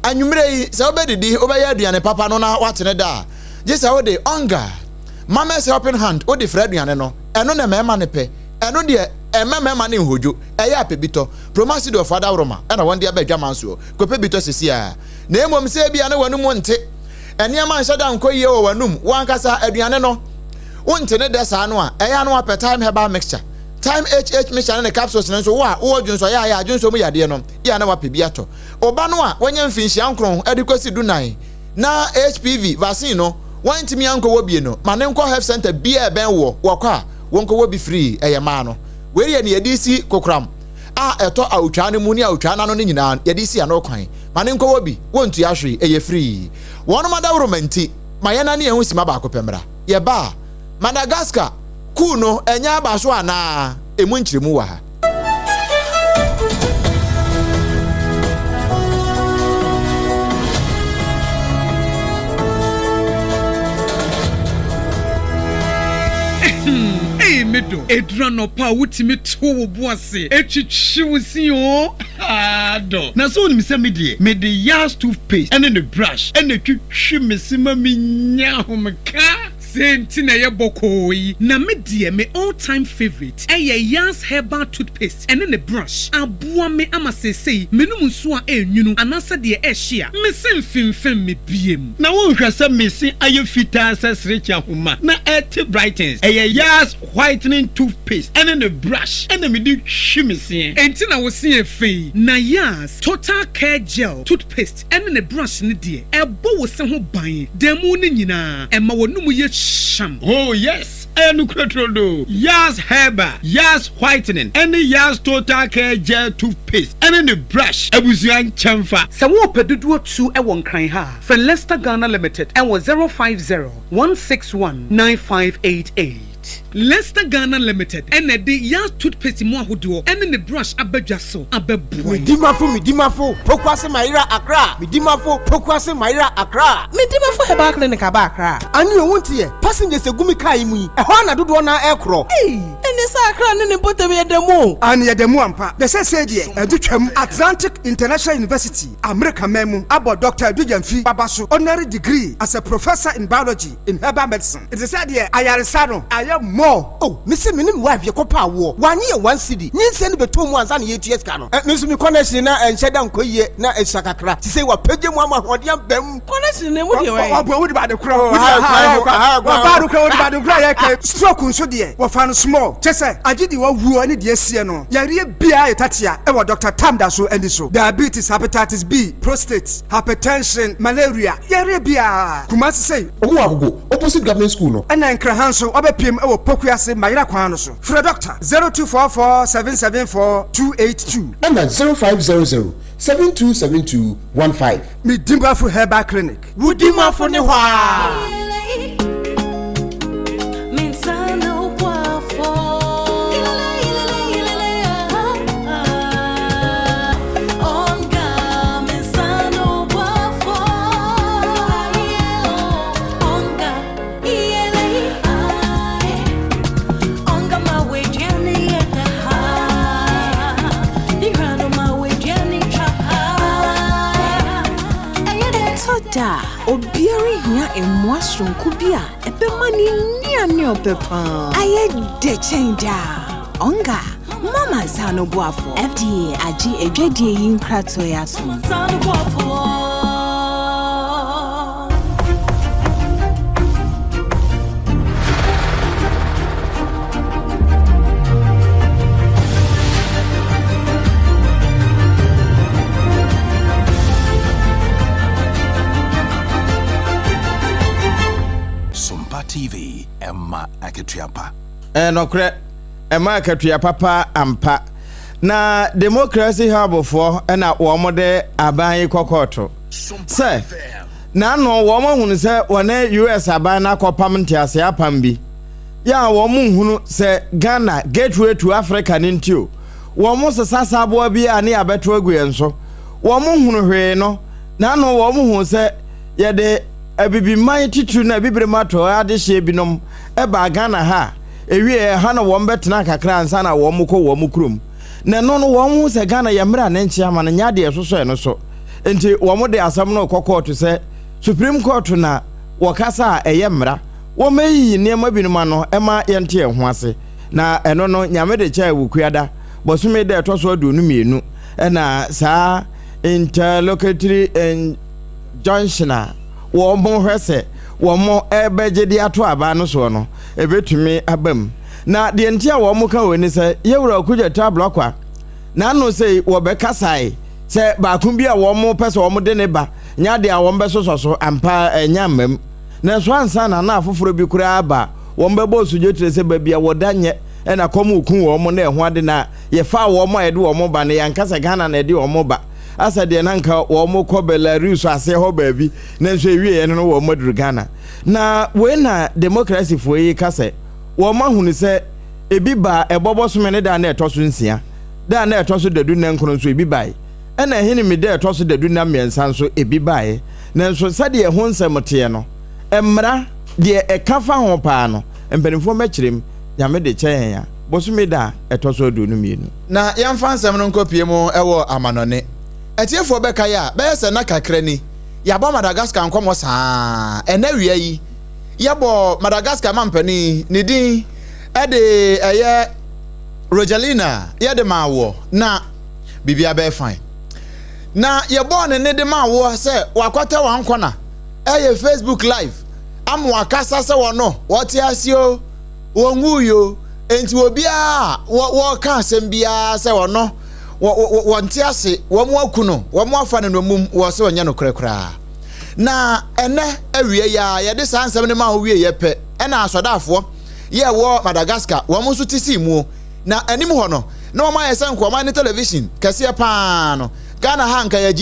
Anwummerɛ yi, sɛ wobɛdidi, wobɛyɛ aduane papa no na woate ne da a, gye sɛ wode Onga, Mama's Helping Hand, wode fra aduane no. Ɛno na mmarima no pɛ. Ɛno deɛ, ɛmma mmarima no nhodwo. Ɛyɛ a pɛ bi tɔ. Promasidor adaworoma na wɔde aba adwaman soɔ. Kɔpɛ bi tɔ seesei ara. Na mmom sɛ ebia na w'anom nte, nneɛma nhyɛ da nkɔ yie wɔ w'anom, wo ankasa aduane no, wonte ne dɛ saa no a, ɛyɛ a na wapɛ Thyme Herbal Mixture. Thyme HH Mixture ne ne capsules no nso, wo a wowɔ dwonsɔ yɛ a yɛ a dwonsɔ mu yadeɛ no, yɛ a na wapɛ bi atɔ. Wo ba no a wanya mfinhyia nkron de kɔsi dunan na HPV vaccine no wantumi ankɔwɔ bi no, ma no nkɔ health center biara a ɛbɛn woɔ, wɔkɔ a, wɔnkɔwɔ bi free, ɛyɛ mmaa no. Wei yɛ nea yɛde resi kokoram a ɛtɔ awotwaa no mu ne awotwaa no ano no nyinaa, yɛde resi ano kwan. Ma no nkɔwɔ bi, wontua hwee, ɛyɛ free. Wɔnom adaworoma nti, ma yɛn ani yɛn ho simma baako pɛ mmra. Yɛba a, Madagascar coup no ɛnyɛ aba so anaa? Emu nkyerɛmu wɔ ha. Ei me dɔ, ɛduru anɔpa a wotumi to wo bo ase twitwi wo se oo, haa dɔ. Na sɛ wonim sɛ me deɛ, mede Yas toothpaste ne ne brush na ɛtwitwi me se ma menya ahomeka. Sei nti na ɛyɛ bɔkɔɔ yi. Na me deɛ me all time favourite ɛyɛ Yaz herbal toothpaste ɛne ne brush. Aboa me ama seesei menom nsuo a ɛnwunu anaasɛ deɛ ɛhye a, me se mfemfem me biem. Na wonhwɛ sɛ me se ayɛ fitaa sɛ serekye ahoma na ɛte brightens. Ɛyɛ Yaz whitening toothpaste ɛne ne brush ɛna mede twi me seɛ. Enti na wo se yɛ fɛ yi. Na Yaz total care gel toothpaste ɛne ne brush no deɛ, ɛbɔ wo se ho ban da mu no nyinaa, ɛma w'anum yɛ hyam. Oh yes, ɛyɛ nokorɛ turodoo. Yaz Herbal, Yaz Whitening ɛne Yaz Total Care Gel Toothpaste ɛne ne brush abusua nkyɛnfa. Sɛ worepɛ dodoɔ tu wɔ Nkran ha a, frɛ Lester Ghana Limited wɔ 050 161 9588. Lester Ghana Limited na ɛde Yaz Toothpaste mu ahodoɔ ne ne brush aba dwa so abɛboa yɛn. Medimafo Medimafo Pokuase Mayera Accra Medimafo Pokuase Mayera Accra. Medimafo Herbal Clinic aba Accra. Ane o wonteɛ, passengers egu me car yi mu yi, ɛhɔ ara na dodoɔ no ara ɛrekorɔ. Ei! Ɛneɛ sɛ Accra ne ne mpɔtam yɛ da mu o. Aane yɛda mu ampa. Na seesei deɛ ɛde twam. Atlantic International University, Amerika man mu, abɔ Dɔkta Adu Gyamfi Baba so honorary degree as a Professor in Biology in Herbal Medicine. Ɛte sɛ deɛ ayaresa no ayɛ more. Oh me se me ne me wife yɛkɔ pɛ awoɔ wanye yɛ one cedi nyinsɛn no bɛtɔ mu ansa na yɛtua sika no eh me nso me connection na ɛnhyɛ da nkɔ yie na ɛsua kakra sisei wapagya mu ama ahoɔden aba mu. Connection no emu deɛ wɛn. Ɔboa wode baade korɔ ɔbaade korɔ wode baade korɔ yɛ kɛ stroke nso deɛ wɔfa no small kyɛ sɛ agye deɛ wawuo ne deɛ asie no yareɛ biara yɛ tatea ɛwɔ Doctor Tam da so ani so diabetes hepatitis B prostate hypertension malaria yareɛ biara Kumasi sei Ɔmo wɔ Agogo, opposite government school no. Ɛna Nkran ha nso wabɛpiem wɔ Pokuase Mayera kwan no so. Frɛ Dɔkta 0244 774 282. Ɛna 0500 7272 15. Me Dimafo Herbal Clinic. Wo Dimafo ne hɔ aa. Ɛtɔ da a, obiara hia mmoa soronko bi a ɛbɛma ne nnuane a ɔpɛ paa ayɛ dɛ kyɛn daa. Onga, mama nsa ano boafo. FDA agye adwadie yi nkratoɔ yi atom. Sompa TV, ɛma akatua pa. Ɛyɛ nɔkorɛ, ɛma akatua papa ampa. Na Democracy Hub foɔ na wɔn de aban yi kɔ kɔɔto. Sɛ, n'ano wɔn ahunu sɛ wɔne US aban no akɔpam nteaseɛ apam bi, yɛ a wɔn nhunu sɛ Ghana gateway to Africa no nti o, wɔn sesa saboa bi a ne yɛabɛto agu yɛn so. Wɔn nhunu hwee no, n'ano wɔn huu sɛ yɛde Abibiman titiriw ne Abibirem atɔe adehyeɛ binom baa Ghana ha a, ɛwieɛ ɛha na wɔn bɛtena kakra ansa na wɔn kɔ wɔn kurom. Na ɛno no wɔn hu sɛ Ghana yɛ mmerɛ a ne nkye ama no nyɛ adeɛ ɛsosɔ ɛno so. Nti wɔn de asɛm no rekɔ kɔɔto sɛ Supreme Court na wɔkasa a ɛyɛ mmara. Wɔmmɛyiyi nneɛma binom ano ɛma yɛnte yɛn ho ase. Na ɛno no Nyame de kyɛɛ Wukuada bɔsome da ɛtɔ so 22 ɛna saa interlocutory injunction a wɔn hwɛ sɛ wɔn ɛbɛgye de ato aba no soɔ no ɛbɛtumi aba mu. Na deɛ nti a wɔn ka wei ne sɛ Yɛwura Okudzeto Ablakwa n'ano sei wɔbɛkasae sɛ baako bi a wɔn pɛ sɛ wɔn de ne ba nyɛ adeɛ a wɔn bɛsosɔ so ampa ɛnyɛ amma mu. Nanso ansa na na afoforɔ bi koraa aba a wɔn bɛbɔ osodwotire sɛ baabi a wɔda nyɛ ɛna kɔm reku wɔn na ɛho ade na yɛfaa wɔn a yɛde wɔn ba no yɛanka sɛ Ghana na yɛde wɔn ba asɛ deɛ na nka wɔn kɔ Belarus aseɛ hɔ baabi nanso ɛwieɛ no no wɔn aduru Ghana. Na wei na demokrasifoɔ yi ka sɛ wɔn ahunu sɛ ebi baa ɛbɔ bɔsome ne da a na ɛtɔ so nsia, da a na ɛtɔ so dadu nnankron nso ebi bae, ɛna Ahinime da a ɛtɔ so dadu nna mmiɛnsa nso ebi baeɛ. Nanso sɛdeɛ ɛho nsɛm teɛ no, mmara, deɛ ɛka fa ho paa no, mpanimfoɔ mmɛkyerɛ mu, Nyame de kyɛ yɛn a, bosome da a ɛtɔ so 22. Na yɛmfa nsɛm no nkɔpue mu wɔ amanɔne. Atiefoɔ bɛkae a, bɛyɛ sɛ nna kakra ni, yɛabɔ Madagascar nkɔmmɔ saa ara. Ɛnnɛ awia yi, Yɛbɔ Madagascar mampanin ne din de ɛyɛ Rogelina yɛde maa woɔ na biribiara bɛyɛ fine. Na yɛbɔɔ ne nne de maa woɔ sɛ wakɔtɛ wankɔna ɛyɛ Facebook live ama wakasa sɛ wɔno wɔte ase o wɔnwui o enti obiara a wɔka asɛm biara sɛ wɔno wɔnte ase wɔn aku no wɔn afa no nnommum wɔ sɛ ɔnyɛ nokorɛ koraa. Na ɛnɛ awia yi a yɛde saa nsɛm no ma wo wieɛ pɛ ɛna asɔdaafoɔ yɛ wɔ Madagascar wɔn nso te sii muo. Na anim hɔ no na wɔn ayɛ sɛ nkoaman ne television kɛseɛ paa no. Ghana ha anka yɛ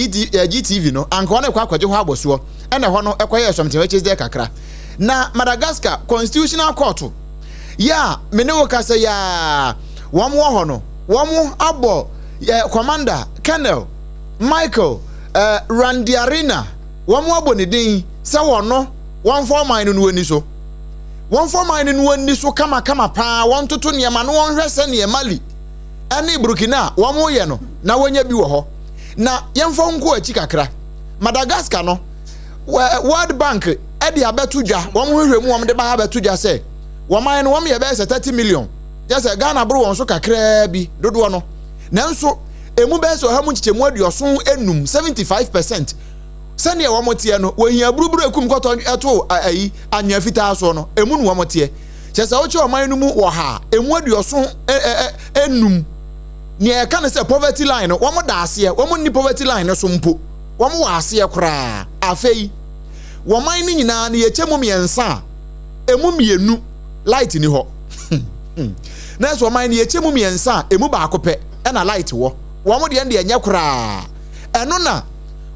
GTV no anka wɔn rekɔ akɔgye hɔ abɔsoɔ ɛna ɛhɔ no ɛkɔyɛɛ something which is there kakra. Na Madagascar Constitutional Court yɛ a me ne wo kasa yi a wɔn wɔ hɔ no wɔn abɔ yɛ Commander Colonel Michael eh, Randiarina, wɔabɔ ne din sɛ wɔno wɔmfa ɔman no no ani so. Wɔmfa ɔman no no ani so kamakama paa, wɔntoto nneɛma na wɔnhwɛ sɛdeɛ Mali ne Burkina wɔyɛ no na wɔnyɛ bi wɔ hɔ. Na yɛmfa nkɔ akyi kakra. Madagascar no, World Bank de abɛto dwa, wɔn hwehwɛ mu wɔn de ba abɛto dwa sɛ wɔn no wɔn yɛ bɛyɛ sɛ 30 million. Yɛ sɛ Ghana boro wɔn so kakraa bi dodoɔ no. Nanso, emu bɛyɛ sɛ ɔha mu nkyekyɛmu 75, 75 percent, sɛdeɛ wɔn teɛ no, wɔhia buruburu ekum kɔtɔ ɛto ayi anwea fitaa soɔ no, emu na wɔn teɛ. Kyerɛ sɛ wokyɛ ɔman no mu wɔ ha a, emu 75, nea yɛka no sɛ poverty line no, wɔn da aseɛ, wɔn nni poverty line no so mpo, wɔn wɔ aseɛ koraa. Afei, wɔn man no nyinaa no yɛkyɛ mu mmiɛnsa a, emu mmienu light ni hɔ. Nanso ɔman no yɛkyɛ mu mmiɛnsa a, emu baako pɛ na light wɔ. Wɔn deɛ deɛ ɛnyɛ koraa. Ɛno na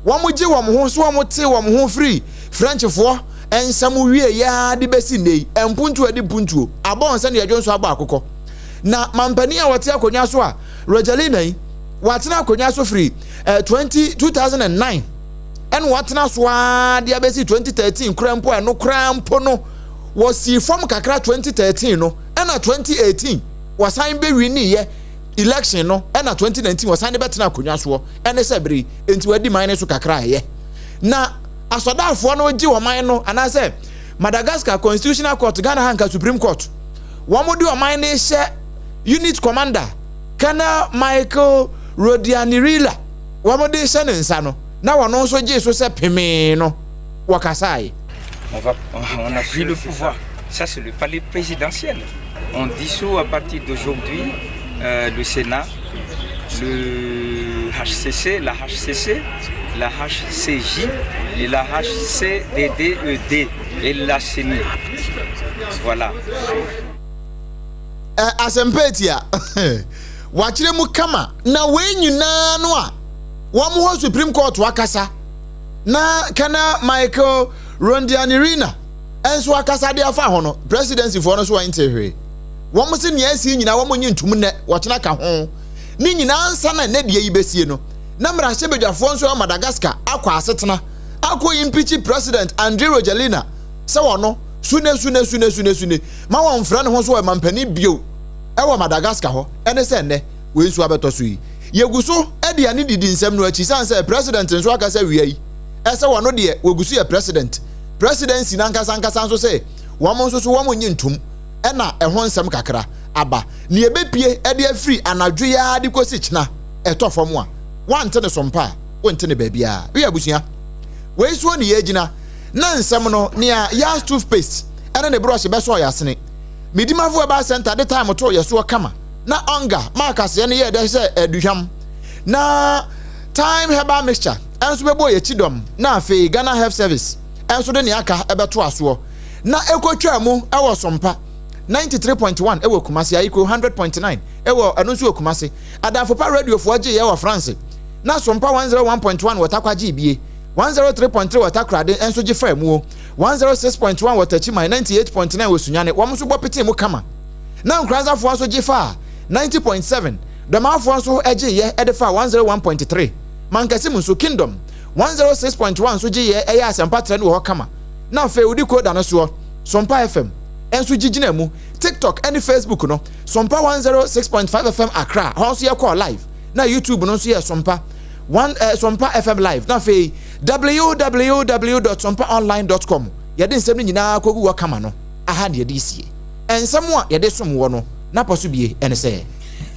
wɔn gye wɔn ho so wɔn te wɔn ho firi Frenchfoɔ nsam wie yɛ de bɛsi nnɛ yi. Mpuntuo adi mpuntuo. Abɔ nsa ne ɛdwo nso abɔ akokɔ. Na mampanin a wɔte akonnwa so a Rogelina yi, watena akonnwa so firi eh, 20, 2009 ɛna watena so ara de abɛsi 2013 koraa mpo a ɛno koraa mpo no wɔsii fam kakra 2013 no ɛna 2018 wɔsan bɛwiniiɛ election no ɛna 2019 wɔsan de bɛtena akonnwa soɔ ɛne sɛ bere nti wɔadi man no so kakra ɛyɛ na asɔdaafoɔ no gye ɔman no anaasɛ Madagascar Constitutional Court Ghana ha nka Supreme Court wɔn de ɔman no hyɛ unit commander Colonel Michael Rodianirila wɔn de hyɛ ne nsa no na wɔn nso gye so sɛ pemee no wɔkasaeɛ. On va, on n'a plus le pouvoir. Ça, c'est le palais présidentiel. On dissout à partir d'aujourd'hui euh, le Sénat, le HCC, la HCC, la HCJ et la HCDDED et la CENI. Voilà. Eh, asɛmpa etia wakyerɛ mu kama na wei nyinaa no a wɔn hɔ Supreme Court akasa na Colonel Michael Rondianirina nso akasa de afa ho no, presidencyfoɔ no so wɔnte hwee. Wɔn se nea asi nyinaa wɔn nye ntum nnɛ, wɔkyena ka ho. Ne nyinaa ansa na nnɛ deɛ yi bɛsie no, na mmarahyɛbadwafoɔ nso wɔ Madagascar akɔ asetena akɔ impeachi President Andry Rajoelina sɛ ɔno sune sune sune sune sune ma wɔmfrɛ ne ho so ɔmampanin bio wɔ Madagascar hɔ ɛne sɛ nnɛ wei nso abɛtɔ so yi. Yɛgu so de ani didi nsɛm no akyi sane sɛ President nso akasa wia yi sɛ wɔno deɛ wɔgu so yɛ President. Presidency no ankasa ankasa nso sɛ wɔn nso so wɔn nnye ntom ɛna ɛho nsɛm kakra aba. Nea ɛbɛpue de afiri anadwo yi ara de kɔsi kyena ɛtɔ fam a, woante ne so mpa a, wonte ne baabiara. Wei abusua, wei soɔ ne yɛgyina na nsɛm no nea Yas toothpaste ɛne ne brɔhye bɛsɔɔ yɛasene. Medimafo Herbal Center de time too yɛ soɔ kama. na ɔnga maa kaseɛ no yɛɛ dɛ sɛ aduhwam. Na Thyme Herbal Mixture nso bɛbɔɔ yɛn kyidɔm na afei Ghana Health Service nso de nea aka bɛtoa soɔ. Na ɛkɔtwaa mu wɔ Sompa 93.1 wɔ Kumasi, Ayikro 100.9 wɔ ɛno nso wɔ Kumasi. Adamfo Pa radiofoɔ gyeeɛ wɔ France. Na Sompa 101.1 wɔ Tarkwa gyee bie. 103.3 wɔ Takoradi nso gye faa muo. 106.1 wɔ Techiman, 98.9 wɔ Sunyani, wɔn nso bɔ petee mu kama. Na Nkoranzafoɔ nso gye faa 90.7, Dɔmafoɔ nso gyeeɛ de faa 101.3, Mankasim nso, Kingdom, 106.1 nso gyeeɛ ɛyɛ asɛmpa trɛ no wɔ hɔ kama. Na afei wodi Koda no soɔ, Sompa FM nso gye gyina mu, TikTok ne Facebook no, Sompa 106.5 FM Accra, hɔ nso yɛkɔɔ live, na YouTube no nso yɛ Sompa one, eh, Sompa FM live, na afei www.sompaonline.com. yɛde nsɛm no nyinaa kɔgu hɔ kama no, aha na yɛde resie. Nsɛm a yɛde som woɔ no, n'apɔ so bie ne sɛ.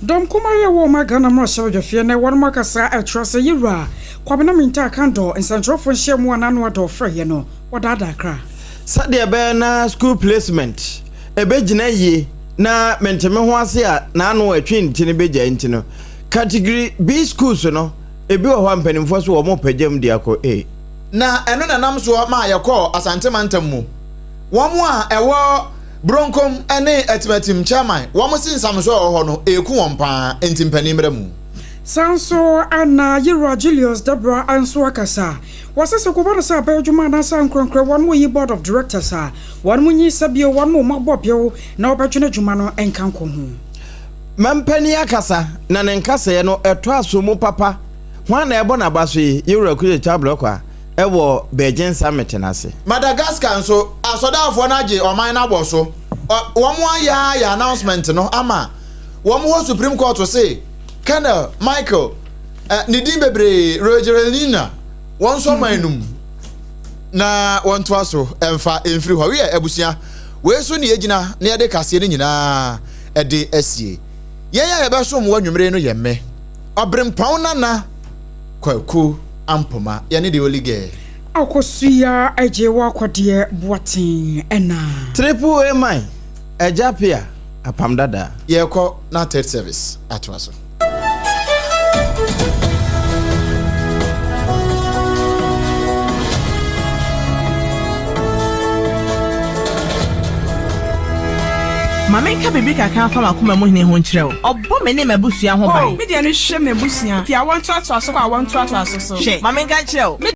Dɔm kumaa yi a ɛwɔ ɔman Ghana mmarahyɛbadwafie nnɛ wɔnom akasa ɛkyerɛ sɛ Yewura Kwabena Mintah Kandor nsɛnkyerɛwfoɔ nhyiamu a n'ano ada ɔfrɛeɛ no wɔdaadaa kra. Sɛdeɛ ɛbɛyɛ na school placement ɛbɛgyina yie na mente-me-ho-ase a n'ano ɛtwe nti no bɛgyae nti no, Category B schools no, ebi wɔ hɔ a mpanimfoɔ so wɔrepagya mu de akɔ A. Na ɛno na ɛnam soɔ maa yɛkɔɔ Asante mantam mu. Wɔn a ɛwɔ Bronkom ne Atimatim Chairman, wɔn se nsamsoɔ a ɛwɔ hɔ no ɛreku wɔn pa ara, enti mpanin mmra mu. Saa nso na Yewura Julius Debrah nso akasa. Wɔse sɛ kɔba no sɛ abɛyɛ adwuma anaasɛ ankorankorɛ wɔn wɔyi board of directors a, wɔn nyi sɛ bio wɔn wɔn abɔ bew na wɔbɛdwene adwuma no nka nkɔ ho. Mampanin akasa na ne nkasɛɛ no ɛtɔ aso mu papa. Hwan na ɛbɔ n'aba so yi? Yewura Kudjo Kyablɔkwa ɛwɔ Beijing Summit no ase. Madagascar nso, asɔdaafoɔ no agye ɔman no abɔ so. Wɔn ayɛ ara yɛ announcement no ama wɔn hɔ Supreme Court se Colonel Michael, ne din bebree, Rajoelina, wɔn nso ɔman no mu na wɔntoa so mfa mfiri hɔ. Wiɛ, abusua, wei so ne yɛgyina na yɛde kaseɛ no nyinaa de asie. Yɛn a yɛbɛsom wɔ anwummere no yɛ me, Ɔberempɔn Nana Kwaku Ampoma, yɛne the only girl. Akosua agye w'akɔdeɛ Boateng ɛna. Triple A man, Agya Pia, Apam Dada. Yɛrekɔ na third service atoa so. Ma menka biribi kakra mfa m'akoma mu hene ho nkyerɛ wo. Ɔbɔ me ne m'abusua ho ban. Oh, me deɛ no hwɛ m'abusua, fi awoɔ ntoatoaso kɔ awoɔ ntoatoaso so. Hwɛ, ma menka nkyerɛ wo.